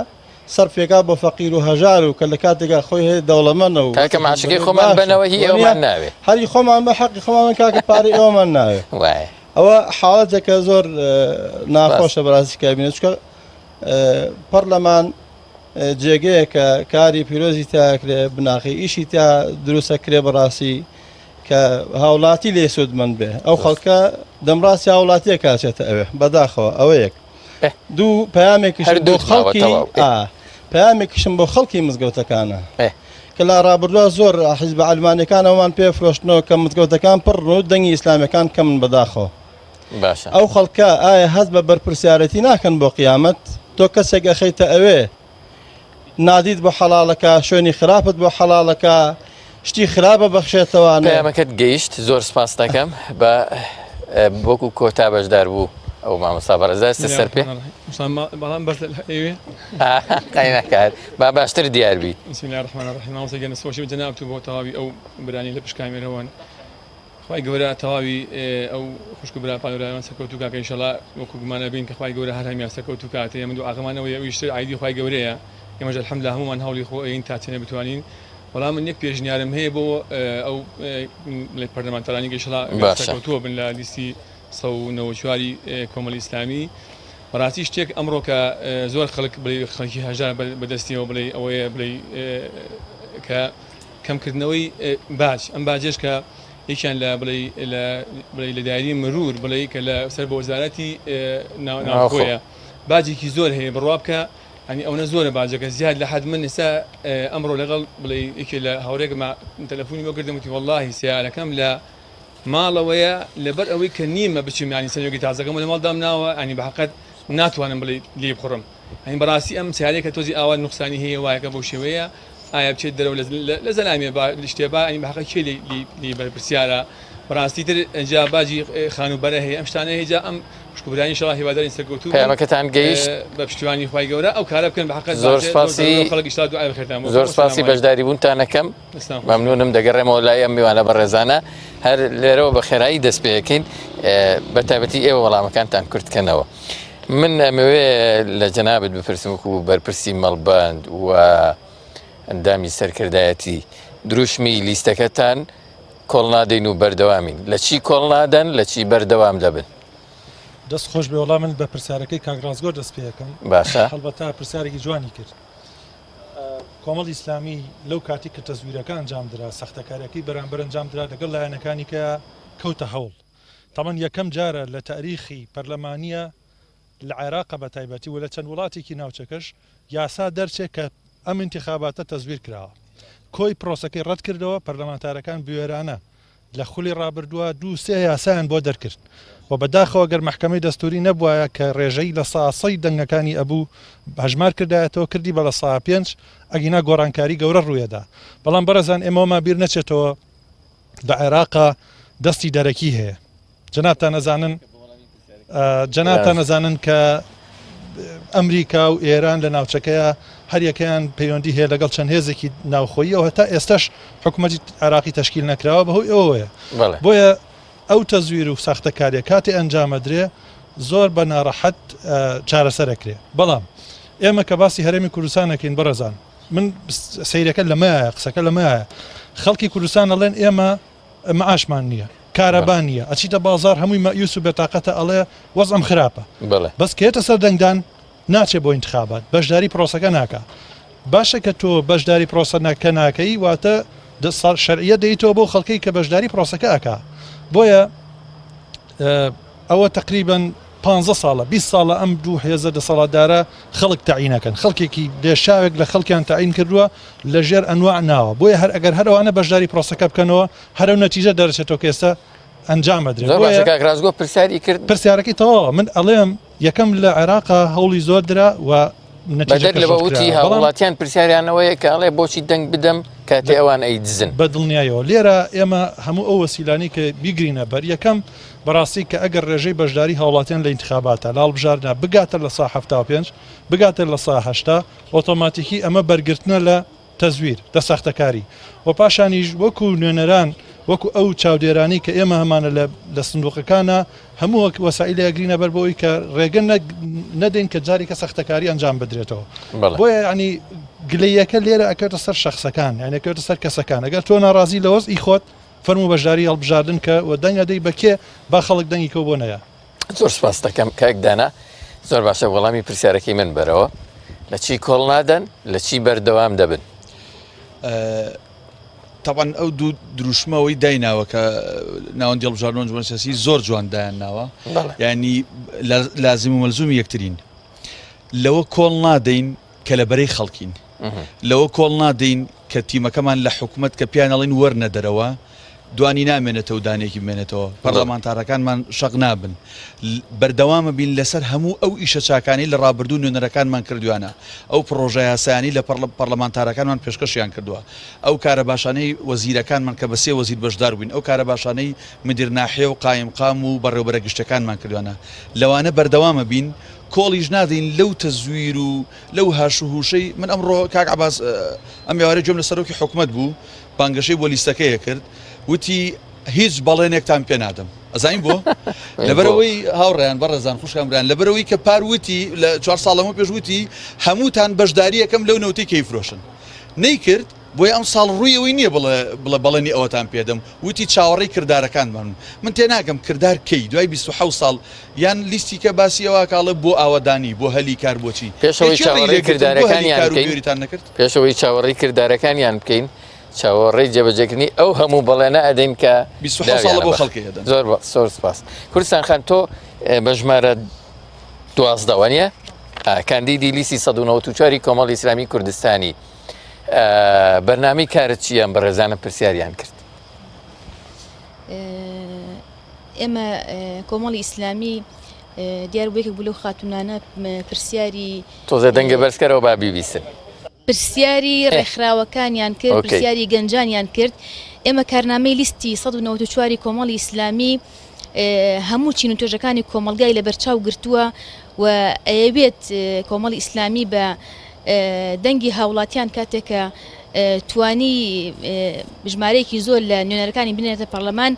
سەرفێکا بۆ فەقیر و هەژار و کە لە کاتێکا خۆی هەیە دەوڵەمەنە و کاکە معاشەکەی خۆمان بەنەوە هی ئێوەمان ناوێ هەری خۆمان بە حەقی خۆمان کاکە پارەی ئێوەمان ناوێ وایە ئەوە حاڵەتێکە زۆر ناخۆشە بەڕاستی کابینە چکە پەرلەمان جێگەیەکە کاری پیرۆزی تاکرێ بناخی ئیشی تا دروستە کرێ بەڕاستی کە هاوڵاتی لێ سوودمەند بێ ئەو خەڵکە دەمڕاستی هاوڵاتیە کاچێتە ئەوێ بەداخەوە ئەوە یەک دوو پەیامێکیشم بۆ خەڵکی پەیامێکیشم بۆ خەڵکی مزگەوتەکانە کە لە ڕابردووە زۆر حیزبە عەلمانیەکانەوەمان پێ فرۆشتنەوە کە مزگەوتەکان پڕن و دەنگی ئیسلامیەکان کەمن بەداخەوە باشە ئەو خەڵکە ئایا هەست بە بەرپرسیارەتی ناکەن بۆ قیامەت تۆ کەسێک ئەخەیتە ئەوێ نادیت بۆ حەڵاڵەکە شوێنی خراپت بۆ حەڵاڵەکە شتی خراپە بەخشێتەوانێ. پەیامەکەت گەیشت زۆر سپاست دەکەم بە وەکو کۆتا بەشدار بوو ئەو مامۆستا بەڕێزە ئێستا سەر پێ بەڵام بەس ئەوێ قاینەکات با باشتر دیار بی بسم الله الرحمن الرحیم مامۆستا گیان دەستخۆشی بە جەنابت و بۆ تەواوی ئەو برانی لە پشت کامێرەوەن خوای گەورە تەواوی ئەو خوشک و برا پالورایان سەرکەوتوو کاکە ئیشەڵا وەکو گومان ئەبین کە خوای گەورە هەر هەمیان سەرکەوتوو کاتێ ئێمە دوعاکەمان ئەوەیە ئەویش تر عەیدی خوای گەورەیە ئێمەش الحمدللە هەموومان هەوڵی خۆ ئەیین تا چەنێ بتوانین وەڵام من یەک پێشنیارم هەیە بۆ ئەو پەرلەمانتارانی کە ئیشەڵا باشە سەرکەوتووە بن لە لیستی 194 ی کۆمەڵی ئیسلامی. بەڕاستی شتێک ئەمڕۆ کە زۆر خەڵک بڵێ خەڵکی هەژار بەدەستیەوە بڵێ ئەوەیە بڵێ کە کەمکردنەوەی باج ئەم باجێش کە یەکیان لە بڵێ لە بڵێ لە دایری مرور بڵێ کە لە سەر بە وەزارەتی ناوخۆیە باجێکی زۆر هەیە بڕوا بکە ئەنی ئەوەنە زۆرە باجەکە زیاد لە حەد من ئێستا ئەمڕۆ لەگەڵ بڵێ یەکێ لە هاوڕێکما تەلەفۆنی بۆ کردم وتی وەڵاهی سەیارەکەم لە ماڵەوەیە لەبەر ئەوەی کە نیمە بچم ینی سەنۆکی تازەکەم لە ماڵ دامناوە ئەنی بە حەقەت ناتوانم بڵێ لێ بخوڕم ئەنی بەڕاستی ئەم سیارەیە کە تۆزی ئاوا نوقسانی هەیە وایەکە بەو شێوەیە ئایا بچێت دەرەوە لە زەلامیە با شتێ با ئەنی بە حەقە کێ لێی بەرپرسیارە بەڕاستی تر جا باجی خانووبەرە هەیە ئەم شتانە هەیە جا ئەم خوشک و برایانی ئینشاڵڵا هیوادارین سەرکەوتوو بن پەیامەکەتان گەیشت بە پشتیوانی خوای گەورە ئەو کارە بکەن بە حەقەت زۆر سپاسی خەڵک ئیشاڵڵا دوعای بەخێرتان بۆ زۆر سپاسی بەشداری بوونتان ئەکەم مەمنونم دەگەڕێمەوە لای ئەم میوانە بەڕێزانە هەر لێرەوە بە خێرایی دەست پێەکەین بە تایبەتی ئێوە وەڵامەکانتان کورتکەنەوە من ئەمەوێ لە جەنابت بپرسم وەکو بەرپرسی مەڵبەند و ئەندامی سەرکردایەتی دروشمی لیستەکەتان کۆڵ نادەین و بەردەوامین لە چی کۆڵ نادەن لە چی بەردەوام دەبن؟ دەست خۆش بێ وەڵا من بە پرسیارەکەی کاک ڕاستگۆ دەست پێ ئەکەم باشە هەڵبەتە پرسیارێکی جوانی کرد کۆمەڵی ئیسلامی لەو کاتی کە تەزویرەکە ئەنجام درا سەختەکاریەکەی بەرامبەر ئەنجام درا لەگەڵ لایەنەکانی کە کەوتە هەوڵ تەبعەن یەکەم جارە لە تاریخی پەرلەمانیە لە عێراقە بە تایبەتی و لە چەند وڵاتێکی ناوچەکەش یاسا دەرچێ کە ئەم ئینتیخاباتە تەزویر کراوە. کۆی پرۆسەکەی ڕەت کردەوە، پەرلەمانتارەکان بوێرانە لە خولی ڕابردووە دوو سێ یاسایان بۆ دەرکرد و بە داخەوە گەر مەحکەمەی دەستووری نەبوایە کە ڕێژەی لە سا سەی دەنگەکانی ئەبوو هەژمار کردایەتەوە کردی بە لە سا پێنج ئەگینا گۆڕانکاری گەورە ڕوویەدا. بەڵام بەڕێزان ئێمەوەمان بیر نەچێتەوە لە عێراقا دەستی دەرەکی هەیە. جەنابتان ئەزانن جەنابتان ئەزانن کە ئەمریکا و ئێران لە ناوچەکەیە هەریەکەیان پەیوەندی هەیە لەگەڵ چەند هێزێکی ناوخۆیی و هەتا ئێستش حکوومەتی عراقی تشکیل نەکراوە بەهۆی ئەوەیە بۆیە ئەو تەزویر و ساختەکاریە کاتی ئەنجامەدرێ زۆر بە ناڕەحەت چارەسەرەکرێ بەڵام ئێمە کە باسی هەرێمی کوردستانەکەین بەڕێزان من سیرەکە لەمایە قسەکە لەمایە خەڵکی کوردستان ئەڵێن ئێمە معاشمان نییە کارەبا نییە ئەچیتە بازار هەمووی مەئیوس و بێتاقەتە ئەڵێ وەزعم خراپە بەس کە یەتە سەر دەنگدان ناچێ بۆ ئینتخابات بەشداری پرۆسەکە ناکا باشە کە تۆ بەشداری پرۆسە نەکە ناکەی واتە شەرعیە دەیتەوە بۆ خەڵکەی کە بەشداری پرۆسەکە ئەکا بۆیە ئەوە تقریبن 15 ساڵە 20 ساڵە ئەم دوو هێزە دەسەڵاتدارە خەڵک تەعینەکەن خەڵکێکی لێشاوێک لە خەڵکیان تەعین کردووە لە ژێر ئەنواع ناوە بۆیە هەر ئەگەر هەر ئەوانە بەشداری پرۆسەکە بکەنەوە هەر ئەو نەتیجە دەرەچێتەوە کە ئێستا ئەنجام ئەدرێت زۆر باشە کاک ڕاستگۆ پرسیاری کرد پرسیارەکەی تەواوە من ئەڵێم یەکەم لە عێراقا هەوڵی زۆر درا و بەدەر لەوە وتی هاوڵاتیان پرسیاریانەوەیە کە ئەڵێ بۆچی دەنگ بدەم کاتێ ئەوان ئەیدزن بە دڵنیایەوە لێرە ئێمە هەموو ئەو وەسیلانەی کە بیگرینە بەر یەکەم بەڕاستی کە ئەگەر ڕێژەی بەشداری هاوڵاتیان لە ئینتخاباتە لە هەڵبژاردنە بگاتە لە سا 75 بگاتە لە سا 80 ئۆتۆماتیکی ئەمە بەرگرتنە لە تەزویر، لە ساختەکاری و پاشانیش وەکو نوێنەران وەکو ئەو چاودێرانەی کە ئێمە هەمانە لە لە سندوقەکانا هەموو وەک وەسائیلێ ئەگرینە بەر بۆ ئەوی کە ڕێگە نەدەین کە جارێکە ساختەکاری ئەنجام بدرێتەوە. بۆیە یانی گلەییەکە لێرە ئەکەوێتە سەر شەخسەکان یانی ئەکەوێتە سەر کەسەکان ئەگەر تۆ ناڕازی لە وەزعی خۆت فەرموو بەشداری هەڵبژاردن کە و دەنگ ئەدەی بە کێ با خەڵک دەنگی کەو بۆ نەیا. زۆر سپاست دەکەم کاک دانا زۆر باشە وەڵامی پرسیارەکەی من بەرەوە لە چی کۆڵ نادەن لە چی بەردەوام دەبن؟ تاوان ئەو دوو دروشمەوەی دایناوە کە ناوەندی هەڵبژاردن ئەنجومەنی سیاسی زۆر جوان دایان ناوە ینی لازم و مەلزومی یەکترین لەوە کۆڵ نادەین کە لە بەرەی خەڵکین لەوە کۆڵ نادەین کە تیمەکەمان لە حکومەت کە پیان ئەڵین وەرنە دەرەوە دوانی نامێنێتەوە دانێکی بمێنێتەوە پەرلەمانتارەکانمان شەق نابن بەردەوامە بین لەسەر هەموو ئەو ئیشە چاکانەی لە ڕابردوو نوێنەرەکانمان کردویانە ئەو پڕۆژە یاسایانەی لە پەرلەمانتارەکانمان پێشکەشیان کردووە ئەو کارە باشانەی وەزیرەکانمان کە بە سێ وەزیر بەشدار بووین ئەو کارە باشانەی مدیر ناحیە و قایمقام و بەڕێوبەرە گشتەکانمان کردویانە لەوانە بەردەوامە بین کۆڵیش نادەین لەو تەزویر و لەو هاش و هوشەی من ئەمڕۆ کاک عەباس ئەم ئێوارە گوێم لە سەرۆکی حکومەت بوو بانگەشەی بۆ لیستەکەیە کرد وتی هیچ بەڵێنێکتان پێ نادەم ئەزانین بۆ لەبەرەوەی هاوڕێیان بەڕێزان خوشکان بران لەبەرەوەی کە پار وتی لە چوار ساڵەمە پێش وتی هەمووتان بەشداریەکەم لەو نەوتەی کەی فرۆشن نەیکرد. بۆیە ئەمساڵ ڕووی ئەوەی نییە بڵێ بڵێ بەڵێنی ئەوەتان پێدەم وتی چاوەڕێی کردارەکانمان بن. من تێناگەم کردار کەی دوای 27 ساڵ یان لیستی کە باسی ئەوە ئەکا ئەڵێ بۆ ئاوەدانی بۆ هەلی کار بۆچی پێش ئەوەی ئەی کێ ڕێی چاوەڕێی لێ گرتن بۆ هەلی کردارەکانیان کار و بکەین بوێریتان نەکرد؟ پێش ئەوەی چاوەڕێی کردارەکانیان بکەین چاوەڕێی جێبەجێکردنی ئەو هەموو بەڵێنە ئەدەین کە 27 ساڵە داویانە بۆ بە خەڵکی ئەدەن. زۆر بە زۆر سپاس کوردستان خان تۆ بە ژمارە 12 وانە کاندیدی لیستی 194 کۆمەڵی ئیسلامی کوردستانی بەرنامەی کارت چییە ئەم بەڕێزانە پرسیاریان کرد. ئێمە کۆمەڵی ئیسلامی دیار بوو یەکێک بوو لەو خاتوونانە پرسیاری تۆزێ دەنگە بەرزکەرەوە با بیبیستن. پرسیاری ڕێکخراوەکانیان کرد، پرسیاری گەنجانیان کرد. ئێمە کارنامەی لیستی 194 ی کۆمەڵی ئیسلامی هەموو چین و توێژەکانی کۆمەڵگای لەبەرچاو گرتووە و ئەیەوێت کۆمەڵی ئیسلامی بە دەنگی هاوڵاتیان کاتێک کە توانی ژمارەیەکی زۆر لە نوێنەرەکانی بنێرێتە پەرلەمان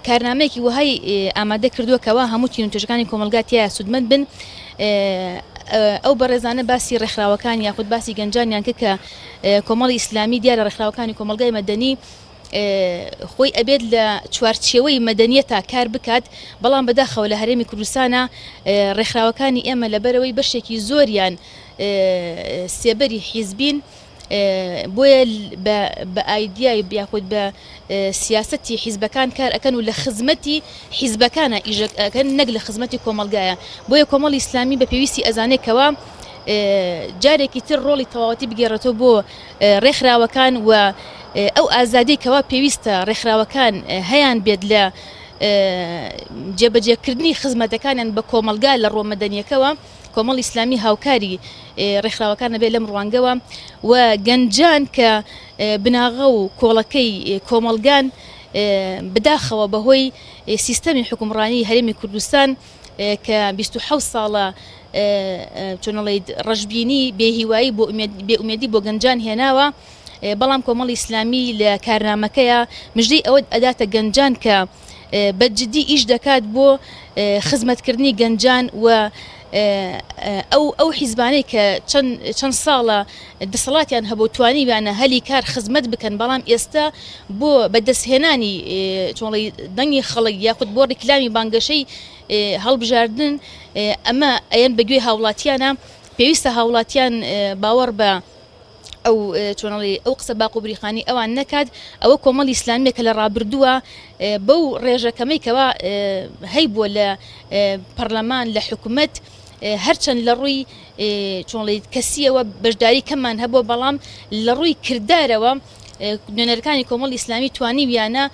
کارنامەیەکی وەهای ئامادە کردووە کەوا هەموو چین و توێژەکانی کۆمەڵگا تیایا سوودمەند بن. ئەو بەڕێزانە باسی ڕێکخراوەکان یاخود باسی گەنجانیان کرد کە کۆمەڵی ئیسلامی دیارە ڕێکخراوەکانی کۆمەڵگای مەدەنی خۆی ئەبێت لە چوارچێوەی مەدەنیەتا کار بکات، بەڵام بەداخەوە لە هەرێمی کوردستانا ڕێکخراوەکانی ئێمە لەبەرئەوەی بەشێکی زۆریان سێبەری حیزبین بۆیە بە ئایدیای یاخود بە سیاسەتی حیزبەکان کار ئەکەن و لە خزمەتی حیزبەکانە ئیش ئەکەن نەک لە خزمەتی کۆمەڵگایە بۆیە کۆمەڵی ئیسلامی بە پێویستی ئەزانێت کەوا جارێکی تر ڕۆڵی تەواوەتی بگێڕێتەوە بۆ ڕێکخراوەکان و ئەو ئازادیەی کەوا پێویستە ڕێکخراوەکان هەیان بێت لە جێبەجێکردنی خزمەتەکانیان بە کۆمەڵگا لە ڕووە مەدەنیەکەوە کۆمەڵی ئیسلامی هاوکاری ڕێکخراوەکان نەبێت لەم ڕوانگەوە و گەنجان کە بناغە و کۆڵەکەی کۆمەڵگان بداخەوە بەهۆی سیستەمی حکومڕانی هەرێمی کوردستان کە 27 ساڵە چۆن ئەڵێیت ڕەشبینی بێهیوایی بۆ بێئومێدی بۆ گەنجان هێناوە بەڵام کۆمەڵی ئیسلامی لە کارنامەکەیە مژدەی ئەوە ئەداتە گەنجان کە بە جدی ئیش دەکات بۆ خزمەتکردنی گەنجان و ئەو ئەو حیزبانەی کە چەند چەند ساڵە دەسەڵاتیان هەبوو توانیویانە هەلی کار خزمەت بکەن بەڵام ئێستا بۆ بەدەستهێنانی چۆڵی دەنگی خەڵک یاخود بۆ ڕیکلامی بانگەشەی هەڵبژاردن ئەمە ئەیەن بە گوێی هاوڵاتیانە پێویستە هاوڵاتیان باوەڕ بە ئەو چۆنەڵی ئەو قسە باق و بریقانی ئەوان نەکات ئەوە کۆمەڵی ئیسلامیە کە لە ڕابردووە بەو ڕێژە کەمەی کەوا هەیبووە لە پەرلەمان لە حکومەت هەرچەند لە ڕووی چۆنڵی کەسیەوە بەشداری کەممان هەبووە بەڵام لە ڕووی کردارەوە نوێنەرەکانی کۆمەڵی ئیسلامی توانیویانە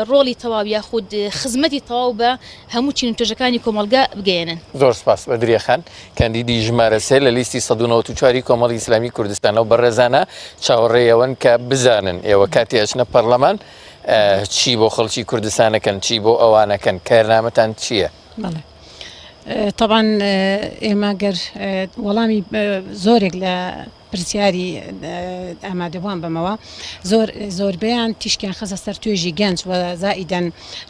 ڕۆڵی تەواو یاخود خزمەتی تەواو بە هەموو چین و توێژەکانی کۆمەڵگا بگەیەنن. زۆر سپاس بەدریە خان کاندیدی ژمارە سێ لە لیستی 194 کۆمەڵی ئیسلامی کوردستان ئەو بەڕێزانە چاوەڕێی ئەوەن کە بزانن ئێوە کاتێ ئەچنە پەڕلەمان چی بۆ خەڵکی کوردستانەکەن چی بۆ ئەوانەکەن کارنامەتان چییە؟ بەڵێ تەبعەن ئێمە گەر وەڵامی زۆرێک لە پرسیاری ئامادەبووان بەمەوە زۆر زۆربەیان تیشکیان خستە سەر توێژی گەنج و زائیدەن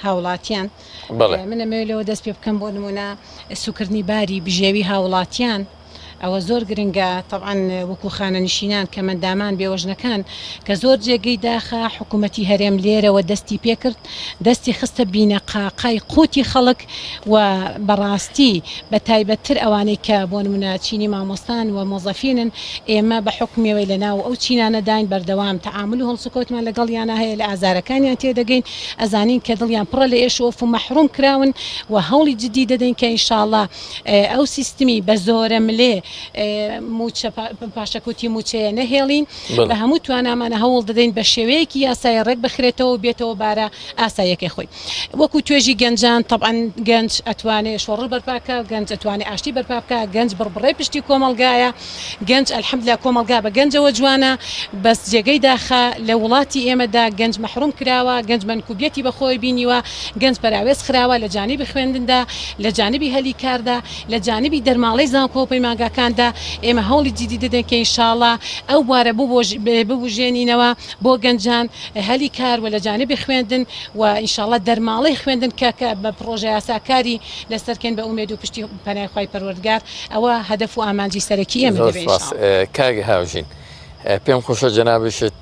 هاوڵاتیان من ئەمەوێت لەوە دەست پێ بکەم بۆ نمونە سوکردنی باری بژێوی هاوڵاتیان ئەوە زۆر گرنگە تەبعەن وەکو خانەنشینان کەمەندامان بێوەژنەکان کە زۆر جێگەی داخە حکوومەتی هەرێم لێرەوە دەستی پێکرد دەستی خستە بینەقاقای قوتی خەڵک و بەڕاستی بە تایبەتتر ئەوانەی کە بۆ نمونە چینی مامۆستان و مۆزەفینن ئێمە بە حوکمی ئەوەی لە ناو ئەو چینانەداین بەردەوام تەعامول و هەڵسوکەوتمان لەگەڵیانا هەیە لە ئازارەکانیان تێدەگەین ئەزانین کە دڵیان پڕە لە ئێش و ئۆف و مەحروم کراون و هەوڵی جدی دەدەین کە ئینشاڵا ئەو سیستمی بە زۆرەملێ موچە پاشەکوتی موچەیە نەهێڵین بە هەموو توانامانە هەوڵ دەدەین بە شێوەیەکی یاسایی ڕێک بخرێتەوە و بێتەوە بارە ئاساییەکەی خۆی. وەکو توێژی گەنجان تەبعەن گەنج ئەتوانێ شۆڕش بەرپا بکا، گەنج ئەتوانێ ئاشتی بەرپا بکا، گەنج بڕبڕەی پشتی کۆمەڵگایە، گەنج الحمدللە کۆمەڵگا بە گەنجەوە جوانە، بەس جێگەی داخە لە وڵاتی ئێمەدا گەنج مەحروم کراوە، گەنج مەنکوبیەتی بە خۆی بینیوە، گەنج پەراوێز خراوە لە جانیبی خوێندندا، لە جانیبی هەلی کاردا، لە جانیبی دەرماڵەی زانکۆ و پەیمانگاکاندا، ئێمە هەوڵی جیدی دەدەین کە ئینشاڵا ئەو بوارە ببوژێنینەوە بۆ گەنجان. هەلی کار و لە جانبی خوێندن و ان شاء اللە دەرماڵەی خوێندن کە کە بە پڕۆژە یاسا کاری لەسەر کەین بە ئومێد و پشتی پەنای خوای پەروەردگار ئەوە هەدەف و ئامانجی سەرەکی ئێمە زۆر دەبێ ان سپاس شاء اللە. کاک هاوژین. پێم خۆشە جەنابشت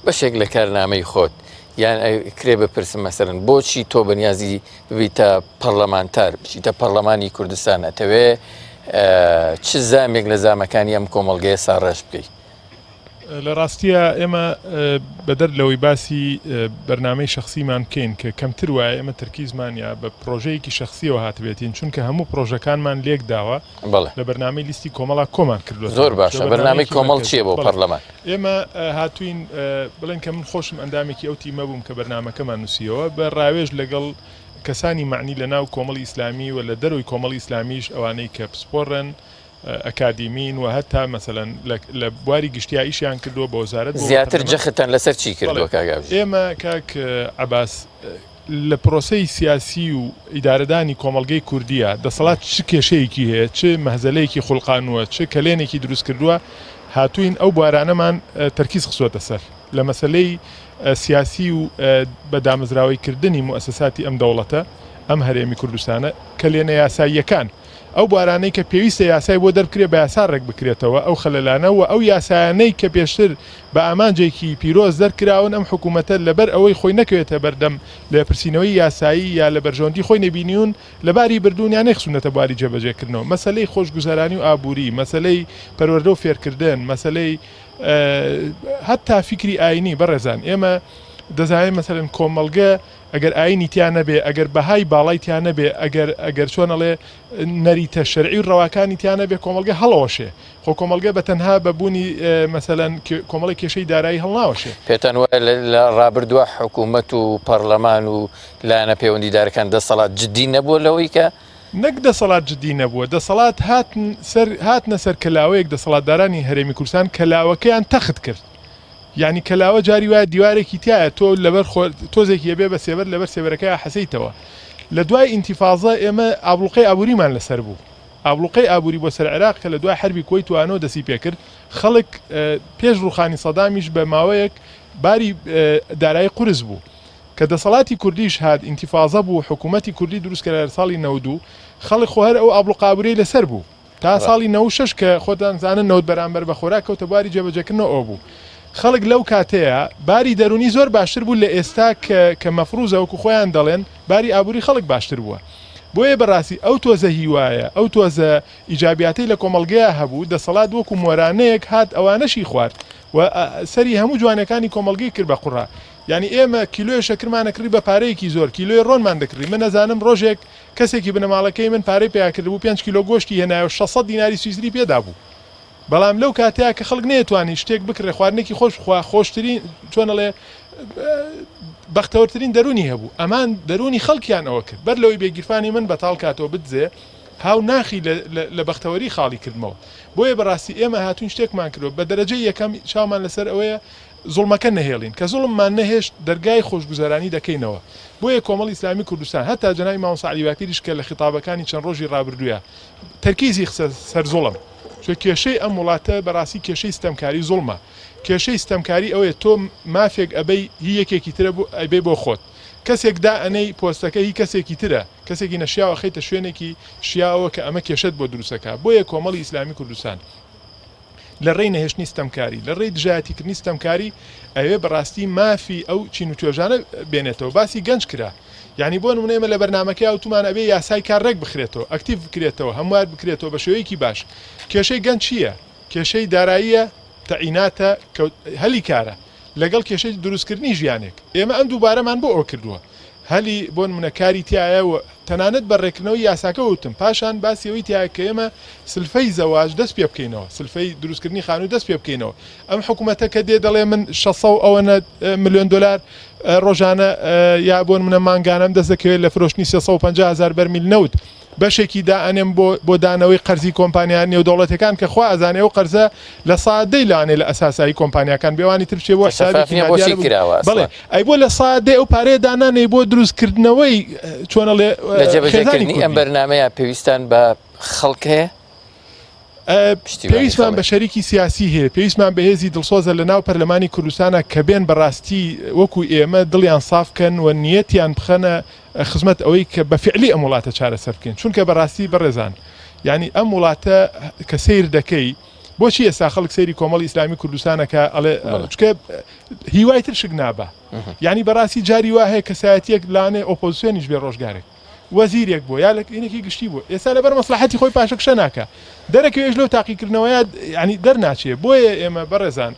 بەشێک لە کارنامەی خۆت یان کرێ بپرسم مەسەرن بۆچی تۆ بەنیازی ببیتە پەرلەمانتار بچیتە پەرلەمانی کوردستان ئەتەوێ چ زامێک لە زامەکانی ئەم کۆمەڵگەیە ساڕێژ بکەیت؟ لە ڕاستییا ئێمە بەدەر لەوەی باسی بەرنامەی شەخسیمان بکەین کە کەمتر وایە ئێمە تەرکیزمان یا بە پرۆژەیەکی شەخسیەوە هاتبێتین چونکە هەموو پرۆژەکانمان لێک داوە لە بەرنامەی لیستی کۆمەڵا کۆمان کردووە زۆر باشە بەرنامەی کۆمەڵ چییە بۆ پەرلەمان؟ ئێمە هاتوین بڵێن کە من خۆشم ئەندامێکی ئەو تیمە بووم کە بەرنامەکەمان نووسیەوە بە ڕاوێژ لەگەڵ کەسانی مەعنی لە ناو کۆمەڵی ئیسلامی و لە دەرەوەی کۆمەڵی ئیسلامیش ئەوانەی کە پسپۆڕن ئەکادیمین و هەتا مەسەلەن لە بواری گشتیا ئیشیان کردووە بە وەزارەت بۆ زیاتر جەختتان لەسەر چی کردووە کاک ئاوژین؟ ئێمە کاک عەباس لە پرۆسەی سیاسی و ئیدارەدانی کۆمەڵگەی کوردیە دەسەڵات چ کێشەیەکی هەیە چ مەهزەلەیەکی خولقانووە چ کەلێنێکی دروست کردووە هاتووین ئەو بوارانەمان تەرکیز خستووەتە سەر لە مەسەلەی سیاسی و بە دامەزراوەی کردنی موئەسەساتی ئەم دەوڵەتە ئەم هەرێمی کوردستانە کەلێنە یاساییەکان ئەو بوارانەی کە پێویستە یاسای بۆ دەربکرێت بە یاسا ڕێکبکرێتەوە، ئەو خەلەلانە و ئەو یاسایانەی کە پێشتر بە ئامانجێکی پیرۆز دەرکراون، ئەم حکوومەتە لەبەر ئەوەی خۆی نەکەوێتە بەردەم لێپرسینەوەی یاسایی یا لە بەرژەوەندی خۆی نەبینیون، لەباری بردوون یا نەیخسوونەتە بواری جێبەجێکردنەوە. مەسەلەی خۆشگوزەرانی و ئابووری، مەسەلەی پەروەردە و فێرکردن، مەسەلەی هەتا فیکری ئایینی، بەڕێزان ئێمە دەزانین مەسەلەن کۆمەڵگە ئەگەر ئایینی تیا نەبێ، ئەگەر بەهای باڵای تیا نەبێ، ئەگەر ئەگەر چۆن ئەڵێ نەریتە شەرعی و ڕەواکانی تیا نەبێ کۆمەڵگە هەڵەوەشێ. خۆ کۆمەڵگە بە تەنها بە بوونی مەسەلەن کۆمەڵێک کێشەی دارایی هەڵناوەشێ. پێتان وایە لە ڕابردووە حکوومەت و پەڕلەمان و لایەنە پەیوەندیدارەکان دەسەڵات جددی نەبووە لەوەی کە. نەک دەسەڵات جددی نەبووە، دەسەڵات هاتن سەر هاتنە سەر کەلاوەیەک دەسەڵاتدارانی هەرێمی کوردستان کەلاوەکەیان تەخت کرد. یانی کەلاوە جاری وایە دیوارێکی تایە تۆ لەبەر خۆر تۆزێکی ئەبێ بە سێبەر لەبەر سێبەرەکەیا حەسەیتەوە لە دوای ئینتیفازە ئێمە ئابڵوقەی ئابووریمان لەسەر بوو ئابڵوقەی ئابووری بۆ سەر عێراق کە لە دوای حەربی کوەیت و ئانۆ دەسی پێکرد خەڵک پێش ڕوخانی سەدامیش بە ماوەیەک باری دارایی قورس بوو کە دەسەڵاتی کوردیش هات ئینتیفازە بوو حکوومەتی کوردی دروست کرا لە ساڵی 92 خەڵک خۆ هەر ئەو ئابڵوقە ئابووریەی لەسەر بوو تا ساڵی 96 کە خۆتان زانن نەوت بەرامبەر بە خۆراک کەوتە بواری جێبەجێکردنەوە ئەوە بوو خەڵک لەو کاتەیە باری دەروونی زۆر باشتر بوو لە ئێستا کە کە مەفروزە وەکو خۆیان دەڵێن باری ئابووری خەڵک باشتر بووە بۆیە بەڕاستی ئەو تۆزە هیوایە ئەو تۆزە ئیجابیاتەی لە کۆمەڵگەیا هەبوو دەسەڵات وەکو مۆرانەیەک هات ئەوانەشی خوارد و سەری هەموو جوانەکانی کۆمەڵگەی کرد بە قوڕا یانی ئێمە کیلۆیە شەکرمان ئەکڕی بە پارەیەکی زۆر کیلۆی ڕۆنمان دەکڕی من ئەزانم ڕۆژێک کەسێکی بنەماڵەکەی من پارەی پەیا کردبوو پێنج کیلۆ گۆشتی هێنایەوە 600 دیناری سویسری پێ دابوو بەڵام لەو کاتەیا کە خەڵک نەیەتوانی شتێک بکڕێ خواردنێکی خۆش بخوا خۆشترین چۆن ئەڵێ بەختەوەرترین دەروونی هەبوو ئەمان دەروونی خەڵکیان ئەوە کرد بەر لەوەی بێگیرفانی من بەتاڵ کاتەوە بدزێ هاو ناخی لە بەختەوەری خاڵی کردمەوە بۆیە بەڕاستی ئێمە هاتوین شتێکمان کردوە بە دەرەجەی یەکەم چاومان لەسەر ئەوەیە زوڵمەکە نەهێڵین، کە زوڵممان نەهێشت دەرگای خۆشگوزەرانی دەکەینەوە. بۆیە کۆمەڵی ئیسلامی کوردستان، هەتا جەنابی مامۆستا عەلی باپیریش کە لە خیتابەکانی چەند ڕۆژی ڕابردوویا تەرکیزی خستە سەر زوڵم، چونکە کێشەی ئەم وڵاتە بەڕاستی کێشەی ستەمکاری زوڵمە. کێشەی ستەمکاری ئەوەیە تۆ مافێک ئەبەی هی یەکێکی ترە ئەیبەی بۆ خۆت. کەسێک دائەنێی پۆستەکە هی کەسێکی ترە، کەسێکی نەشیاو ئەخەیتە شوێنێکی شیاوەوە کە ئەمە کێشەت بۆ دروست ئەکا. بۆیە کۆمەڵی ئیسلامی کوردستان، لە ڕێی نەهێشتنی ستەمکاری، لە ڕێی دژایەتیکردنی ستەمکاری ئەوێ بەڕاستی مافی ئەو چین و توێژانە بێنێتەوە. باسی گەنج کرا. یانی بۆ نمونە ئێمە لە بەرنامەکەیا وتومانە ئەبێ یاسای کار ڕێک بخرێتەوە، ئەکتیڤ بکرێتەوە، هەموار بکرێتەوە بە شێوەیەکی باش. کێشەی گەنج چییە؟ کێشەی داراییە، تەعیناتە، هەلی کارە. لەگەڵ کێشەی دروستکردنی ژیانێک. ئێمە ئەم دووبارەمان بۆ ئەوە کردووە. هەلی بۆ نمونە کاری تیایە و تەنانەت بە ڕێککردنەوەی یاساکە وتم پاشان باسی ئەوەی تیایە کە ئێمە سلفەی زەواج دەست پێ بکەینەوە سلفەی دروستکردنی خانوو دەست پێ بکەینەوە ئەم حکوومەتە کە دێ دەڵێ من 600 ئەوەنە ملیۆن دلار ڕۆژانە یا بۆ نمونە مانگانەم دەست دەکەوێت لە فرۆشتنی 350 هزار بەرمیل نەوت بەشێکی دائەنێم بۆ بۆ دانەوەی قەرزی کۆمپانیا نێودەوڵەتیەکان کە خوا ئەزانێ ئەو قەرزە لە سا دەی لەوانەیە لە ئەساسایی کۆمپانیاکان بێ ئەوانی تر بچێ بۆ کە شەفاف حسابێکی نیە بۆچی نادیارە بۆ کراوە بەڵێ ئەسڵەن؟ ئەی بۆ لە سا دەی ئەو پارەیە دانانێی بۆ دروست کردنەوەی چۆن ئەڵێ لە خێزانی جێبەجێکردنی ئەم کوردی؟ بەرنامەیە پێویستان بە خەڵک هەیە؟ پشتیوانی پێویستمان خەڵک. بە شەریکی سیاسی هەیە، پێویستمان بە هێزی دڵسۆزە لە ناو پەرلەمانی کوردستانا کە بێن بە ڕاستی وەکو ئێمە دڵیان ساف کەن و نیەتیان بخەنە خزمەت ئەوەی کە بە فیعلی ئەم وڵاتە چارەسەر بکەین چونکە بە ڕاستی بەڕێزان یانی ئەم وڵاتە کە سەیر دەکەی. بۆچی ئێستا خەڵک سەیری کۆمەڵی ئیسلامی کوردستان ئەکا ئەڵێ چکە هیوای تر شک نابا یعنی بەڕاستی جاری وا هەیە کەسایەتیەک لانێ ئۆپۆزیسیۆنیش بێ ڕۆژگارێک وەزیرێک بوو یا لە ئینێکی گشتی بوو ئێستا لەبەر مەسلحەتی خۆی پاشەکشە ناکە دەرەکەوێش لەو تاقیکردنەوەیە ینی دەرناچێ بۆیە ئێمە بەڕێزان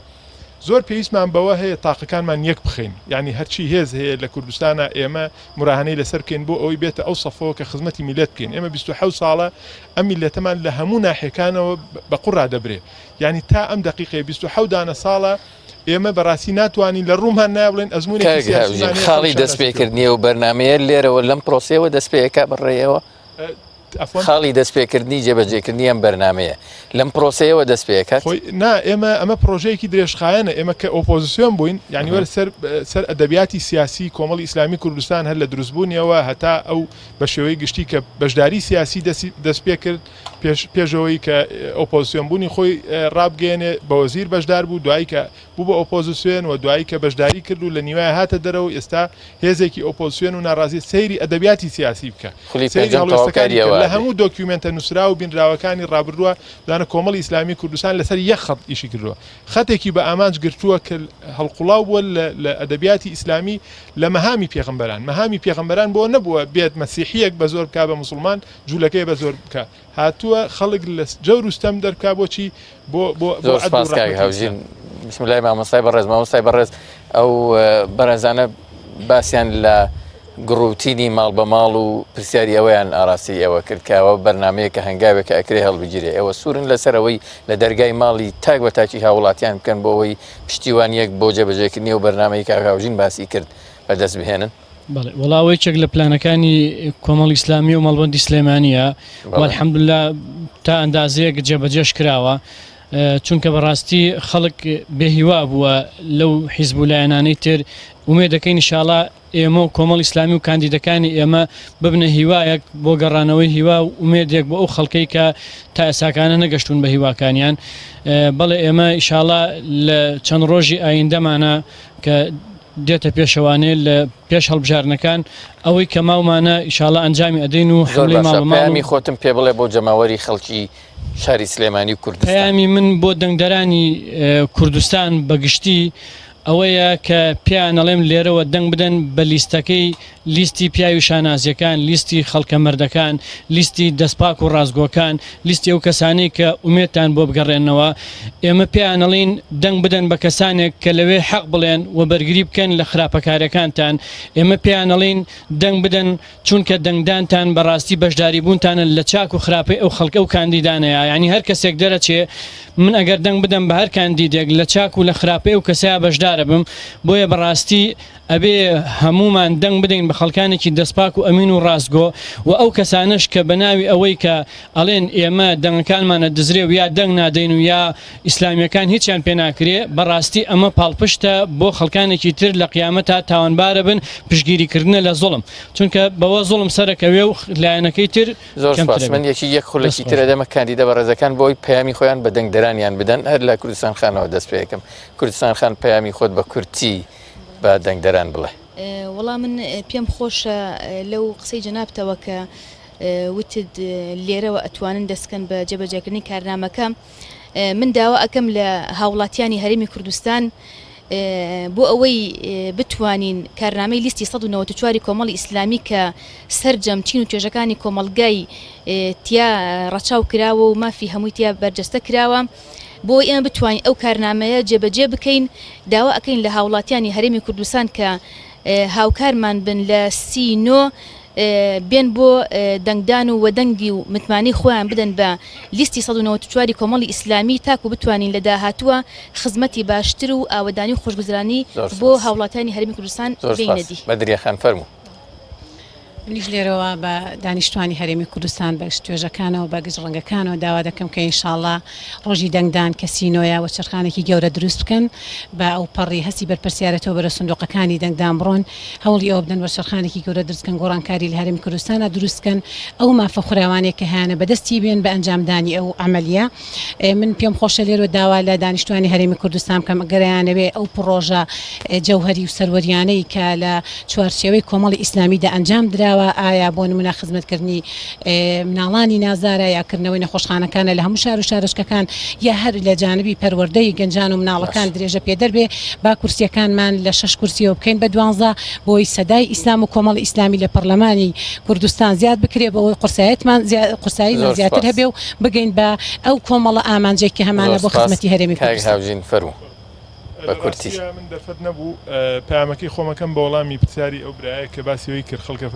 زۆر پێویستمان بەوە هەیە تاقەکانمان یەک بخەین یعنی هەرچی هێز هەیە لە کوردستانە ئێمە مراهنەی لەسەر بکەین بۆ ئەوەی بێتە ئەو سەفەوە کە خزمەتی میلەت بکەین ئێمە 27 ساڵە ئەم میلەتەمان لە هەموو ناحیەکانەوە بە قوڕا دەبرێ یعنی تا ئەم دقیقەیە 27 دانە ساڵە ئێمە بەڕاستی ناتوانین لە ڕوومان نایە بڵێن ئەزموونێکی کاک سیاسیمان هاوژین هەیە خاڵی خەڵک شانازی پێوە دەستپێکردنی ئەو بەرنامەیە لێرەوە لەم پرۆسەیەوە دەست پێ ئەکا بەڕێیەوە؟ عەفوەن؟ خاڵی دەستپێکردنی جێبەجێکردنی ئەم بەرنامەیە لەم پرۆسەیەوە دەست پێ ئەکات؟ خۆی نا ئێمە ئەمە پرۆژەیەکی درێژخایەنە ئێمە کە ئۆپۆزسیۆن بووین یانی وەرە سەر سەر ئەدەبیاتی سیاسی کۆمەڵی ئیسلامی کوردستان هەر لە دروستبوونیەوە هەتا ئەو بە شێوەی گشتی کە بەشداری سیاسی دەستی دەست پێ کرد پێش پێشەوەی کە ئۆپۆزسیۆن بوونی خۆی ڕابگەیەنێ بە وەزیر بەشدار بوو دوایی کە بوو بە ئۆپۆزسیۆن و دوایی کە بەشداری کرد و لە نیوایە هاتە دەرەوە و ئێستا هێزێکی ئۆپۆزسیۆن و ناڕازی سەیری ئەدەبیاتی سیاسی بکە خولی سەیری پێنجەم هەڵوێستەکانی تەواوکاری بکە ئەوە لە ئەبێ. هەموو دۆکیومێنتە نووسراو و بینراوەکانی ڕابردووە بزانە کۆمەڵی ئیسلامی کوردستان لەسەر یەک خەت ئیشی کردووە خەتێکی بە ئامانج گرتووە کە هەڵقوڵاو بووە لە لە ئەدەبیاتی ئیسلامی لە مەهامی پێغەمبەران مەهامی پێغەمبەران بۆ نەبووە بێت مەسیحییەک بە زۆر بکا بە موسڵمان جولەکەی بە زۆر بکا هاتووە خەڵک لە جەور و ستەم دەربکا بۆچی بۆ بۆ بۆ زۆر عەدل و سپاس کاک ڕەحمەتی هاوژین ئیسلام. بسم اللە مامۆستای بەڕێز مامۆستای بەڕێز ئەو بەڕێزانە باسیان لە گڕوتینی ماڵ بە ماڵ و پرسیاری ئەوەیان ئاراستەی ئێوە کرد کە ئەوە بەرنمەیە کە هەنگاوێکە ئەکرێ هەڵبگیرێ ئێوە سوورن لەسەر ئەوەی لە دەرگای ماڵی تاک بە تاکی هاوڵاتیان بکەن بۆ ئەوەی پشتیوانیەک بۆ جێبەجێکردنی ئەو بەرنمەی کاک هاوژین باسی کرد بەدەست بهێنن؟ بەڵێ وەڵا ئەوە یەکێک لە پلانەکانی کۆمەڵی ئیسلامی و مەڵبەندی سلێمانییە و الحمدللە تا ئەندازەیەک جێبەجێش کراوە چونکە بەڕاستی خەڵک بێهیوا بووە لەو حیزب و لایەنانەی تر ئومێدەکەین ئینشاڵا ئێمە و کۆمەڵی ئیسلامی و کاندیدەکانی ئێمە ببنە هیوایەک بۆ گەڕانەوەی هیوا و ئومێدێک بۆ ئەو خەڵکەی کە تا ئێساکانە نەگەشتوون بە هیواکانیان بەڵێ ئێمە ئیشاڵا لە چەند ڕۆژی ئایندەمانە کە دێتە پێشەوانێ لە پێش هەڵبژاردنەکان ئەوەی کە ماومانە ئیشاڵا ئەنجامی ئەدەین و زۆر حملەی باشە ماڵ بە ماڵ و پەیامی خۆتم پێ بڵێ بۆ جەماوەری خەڵکی شاری سلێمانی و کوردستان. پەیامی من بۆ دەنگدەرانی کوردستان بە گشتی ئەوەیە کە پێیان ئەڵێم لێرەوە دەنگ بدەن بە لیستەکەی لیستی پیاوی شانازیەکان، لیستی خەڵکە مەردەکان، لیستی دەستپاک و ڕاستگۆکان، لیستی ئەو کەسانەی کە ئومێدتان بۆ بگەڕێننەوە. ئێمە پێیان ئەڵێین دەنگ بدەن بە کەسانێک کە لەوێ حەق بڵێن و بەرگری بکەن لە خراپەکارەکانتان. ئێمە پێیان ئەڵێین دەنگ بدەن چونکە دەنگدانتان بەڕاستی بەشداریبوونتانە لە چاک و خراپەی ئەو خەڵکە و کاندیدانەیە. یانی هەر کەسێک دەرەچێ من ئەگەر دەنگ بدەم بە هەر کاندیدێک لە چاک و لە خراپەی ئەو کەسەیا بەشدارەبم. بۆیە بەڕاستی ئەبێ هەموومان دەنگ بدەین بە خەڵکانێکی دەستپاک و ئەمین و ڕاستگۆ و ئەو کەسانەش کە بە ناوی ئەوەی کە ئەڵێن ئێمە دەنگەکانمان ئەدزرێ و یا دەنگ نادەین و یا ئیسلامیەکان هیچیان پێ ناکرێ بەڕاستی ئەمە پاڵپشتە بۆ خەڵکانێکی تر لە قیامەتا تاوانبارەبن پشتگیری کردنە لە زوڵم چونکە بەوە زوڵم سەرەکەوێ و لایەنەکەی تر زۆر کەمتر سپاس ئەبێ. من یەکی یەک دەست خولەکی خۆش تر بێ. ئەدەمە کاندیدە بەڕێزەکان بۆی پەیامی خۆیان بە دەنگدەرانیان بدەن هەر لە کوردستان خانەوە دەست پێ ئەکەم کوردستان خان پەیامی خۆت بە کورتی بە دەنگدەران بڵێ. وەڵا من پێم خۆشە لەو قسەی جەنابتەوە کە وتت لێرەوە ئەتوانن دەستکەن بە جێبەجێکردنی کارنامەکە من داوا ئەکەم لە هاوڵاتیانی هەرێمی کوردستان بۆ ئەوەی بتوانین کارنامەی لیستی 194 کۆمەڵی ئیسلامی کە سەرجەم چین و توێژەکانی کۆمەڵگای تیا ڕەچاو کراوە و مافی هەمووی تیا بەرجەستە کراوە بۆ ئێمە بتوانین ئەو کارنامەیە جێبەجێ بکەین، داوا ئەکەین لە هاوڵاتیانی هەرێمی کوردستان کە هاوکارمان بن لە 39 بێن بۆ دەنگدان و وەدەنگی و متمانەی خۆیان بدەن بە لیستی 194 کۆمەڵی ئیسلامی تاکو بتوانین لە داهاتووە خزمەتی باشتر و ئاوەدانی و خۆشگوزرانی زۆر بۆ سپاس. هاوڵاتیانی هەرێمی کوردستان زۆر بێینە سپاس. دی. بەدریە خان فەرموو. منیش لێرەوە بە دانیشتوانی هەرێمی کوردستان بە گشت توێژەکانەوە بە گشت ڕەنگەکانەوە داوا دەکەم کە ئینشاڵا ڕۆژی دەنگدان کە سینۆیە وەچەرخانێکی گەورە دروست بکەن بە ئەوپەڕی هەستی بەرپرسیارەتەوە بەرەو سندوقەکانی دەنگدان بڕۆن هەوڵی ئەوە بدەن وەرچەرخانێکی گەورە دروست بکەن گۆڕانکاری لە هەرێمی کوردستانا دروست بکەن ئەو مافە خوراوانەی کە هەیانە بەدەستی بێن بە ئەنجامدانی ئەو عەمەلیە من پێم خۆشە لێرەوە داوا لە دانیشتوانی هەرێمی کوردستان بکەم ئەگەر ئەیانەوێ ئەو پڕۆژە جەوهەری و سەروەریانەی کە لە چوارچێوەی کۆمەڵی ئیسلامیدا ئەنجام دراوە. کراوە، ئایا بۆ نموونە خزمەتکردنی مناڵانی نازارە یا کردنەوەی نەخۆشخانەکانە لە هەموو شار و شارۆچکەکان یا هەر لە جانبی پەروەردەی گەنجان و مناڵەکان درێژە پێدەر بێ با کورسیەکانمان لە شەش کورسیەوە بکەین بە دوانزە بۆی سەدای ئیسلام و کۆمەڵی ئیسلامی لە پەڕلەمانی کوردستان زیاد بکرێ بەوەی قورسایەتمان قورساییمان زیاتر هەبێ و بگەین بە ئەو کۆمەڵە ئامانجەی کە هەمانە بۆ خزمەتی هەرێمی کوردستان. کاک هاوژین فەرموو. بە کورتی. لە ڕاستیا من دەرفەت نەبوو پەیامەکەی خۆمەکەم بە وەڵامی پرسیاری ئەو برایە کە باسی ئەوەی کرد خەڵکە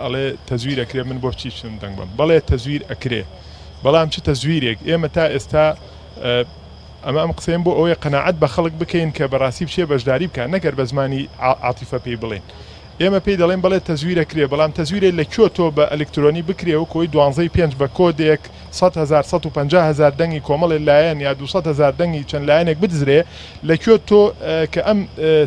ئەڵێ تەزویر ئەکرێ من بۆ چی بچم دەنگ بەم بەڵێ تەزویر ئەکرێ بەڵام چ تەزویرێک ئێمە تا ئێستا ئەمە ئەم قسەیەم بۆ ئەوەیە قەناعەت بە خەڵک بکەین کە بەڕاستی بچێ بەشداری بکات نەگەر بە زمانی عاتیفە پێی بڵێین ئێمە پێی دەڵێن بەڵێ تەزویر ئەکرێ بەڵام تەزویرێ لە کوێ تۆ بە ئەلکترۆنی بکرێ وەکو ئەوەی دوانزەی پێنج بە کۆدێک 100 هەزار 150 هەزار دەنگی کۆمەڵێ لایەن یا 200 هەزار دەنگی چەند لایەنێک بدزرێ لە کوێ تۆ کە ئەم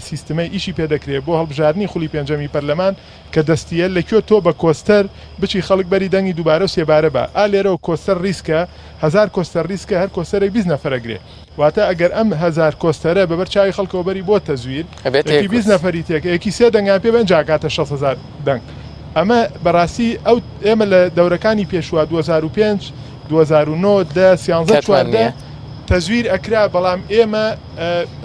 سیستمەی ئیشی پێ دەکرێ بۆ هەڵبژاردنی خولی پێنجەمی پەرلەمان کە دەستیە لە کوێ تۆ بە کۆستەر بچی خەڵک بەری دەنگی دووبارە و سێبارە بە ئا لێرەوە کۆستەر ڕیسکە هەزار کۆستەر ڕیسکە هەر کۆستەرێک 20 نەفەر ئەگرێ واتە ئەگەر ئەم هەزار کۆستەرە بەبەر چاوی خەڵکەوە بەری بۆ تەزویر ئەبێتە یەکی یەک 20 کورسی. نەفەری تێکە یەکی سێ دەنگیان پێ بەن جا ئەکاتە 60 هەزار دەنگ ئەمە بەڕاستی ئەو ئێمە لە دەورەکانی پێشوە 2005 2009 دە سیانزە کاتمان 14 نییە. تەزویر ئەکرا بەڵام ئێمە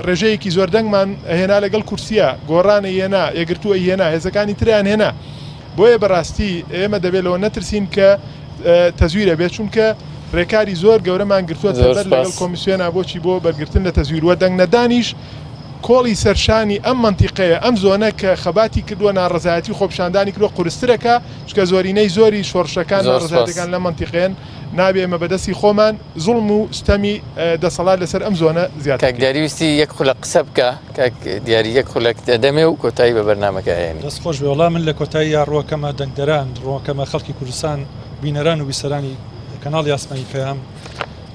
ڕێژەیەکی زۆر دەنگمان ئەهێنا لەگەڵ کورسیە گۆڕان ئەیهێنا یەکگرتوو ئەیهێنا هێزەکانی تریان هێنا بۆیە بەڕاستی ئێمە دەبێت لەوە نەترسین کە تەزویرە بێت چونکە ڕێکاری زۆر گەورەمان گرتووە بەر لەگەڵ کۆمیسیۆنا بۆچی بۆ بەرگرتن لە تەزویر وە دەنگ نەدانیش کۆڵی سەرشانی ئەم مەنتیقەیە ئەم زۆنە کە خەباتی کردووە ناڕەزایەتی و خۆپیشاندانی کردووە قورسترەکە چونکە زۆرینەی زۆری شۆڕشەکان ناڕەزایەتیەکان لەم مەنتیقەیەن نابێ ئێمە بەدەستی خۆمان زوڵم و ستەمی دەسەڵات لەسەر ئەم زۆنە زیاتر کاک بکەین. دیاری ویستی یەک خولەک قسە بکا، کاک دیاری یەک خولەک دەدەمێ و کۆتایی بە بەرنامەکە ئەهێنین. دەست خۆش بێ وەڵا من لە کۆتاییا ڕووەکەمە دەنگدەران ڕووەکەمە خەڵکی کوردستان بینەران و بیسەرانی کەناڵی ئاسمانی پەیام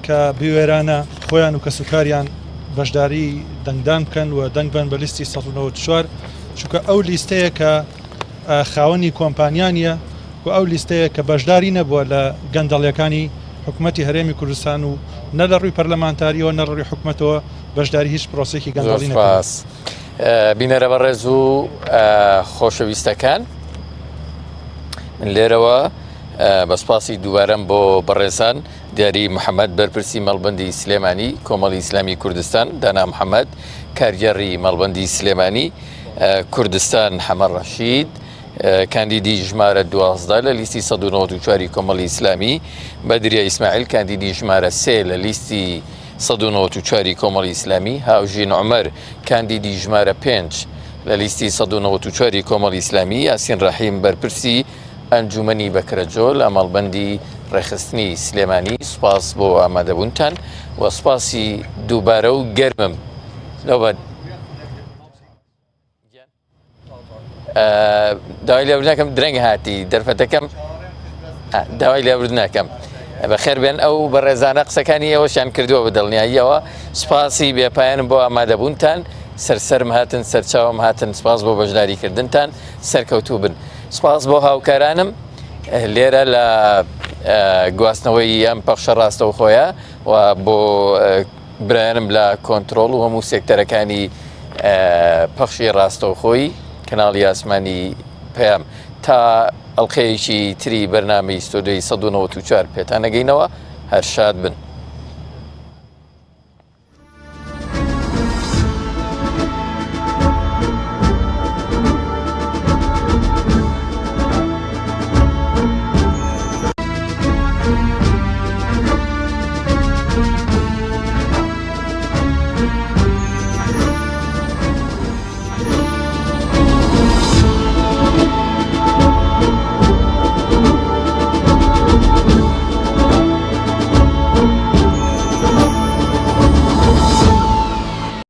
کە بوێرانە خۆیان و کەسوکاریان بەشداری دەنگدان بکەن و دەنگ بەن بە لیستی 194 چونکە ئەو لیستەیە کە خاوەنی کۆمپانیا نییە و ئەو لیستەیە کە بەشداری نەبووە لە گەندەڵیەکانی حکومەتی هەرێمی کوردستان و نە لە ڕووی پەرلەمانتاریەوە نە لە ڕووی حکومەتەوە بەشداری هیچ پرۆسێکی گەندەڵی نەکردووە. بینەرە بەڕێز و خۆشەویستەکان من لێرەوە بە سپاسی دووبارەم بۆ بەڕێزان دیاری محەممەد بەرپرسی مەڵبندی سلێمانی کۆمەڵی ئیسلامی کوردستان دانا محەممەد کارگێڕی مەڵبندی سلێمانی کوردستان حەمە ڕەشید کاندیدی ژمارە 12 لە لیستی 194 کۆمەڵی ئیسلامی، بەدریە ئیسماعیل کاندیدی ژمارە سێ لە لیستی 194 کۆمەڵی ئیسلامی، هاوژین عومەر کاندیدی ژمارە پێنج لە لیستی 194 کۆمەڵی ئیسلامی، یاسین ڕەحیم بەرپرسی ئەنجومەنی بەکرەجۆ لە مەڵبەندی ڕێکخستنی سلێمانی، سوپاس بۆ ئامادەبوونتان و سوپاسی دووبارە و گەرمم لەو داوای لێبوردن ئەکەم درەنگ هاتی دەرفەتەکەم داوای لێبوردن ئەکەم بەخێر بێن ئەو بەڕێزانە قسەکانی ئێوەشیان کردووە بە دڵنیاییەوە سپاسی بێپایەنم بۆ ئامادەبوونتان سەرسەرم هاتن سەرچاوم هاتن سپاس بۆ بەشداریکردنتان سەرکەوتوو بن سپاس بۆ هاوکارانم لێرە لە گواستنەوەی ئەم پەخشە ڕاستەوخۆیە و بۆ برایانم لە کۆنترۆڵ و هەموو سێکتەرەکانی پەخشی ڕاستەوخۆی کەناڵی ئاسمانی پەیام تا ئەڵلقەیەکی تری بەرنامەی ستۆدیۆی 1994 پێتان نەگەینەوە هەر شاد بن.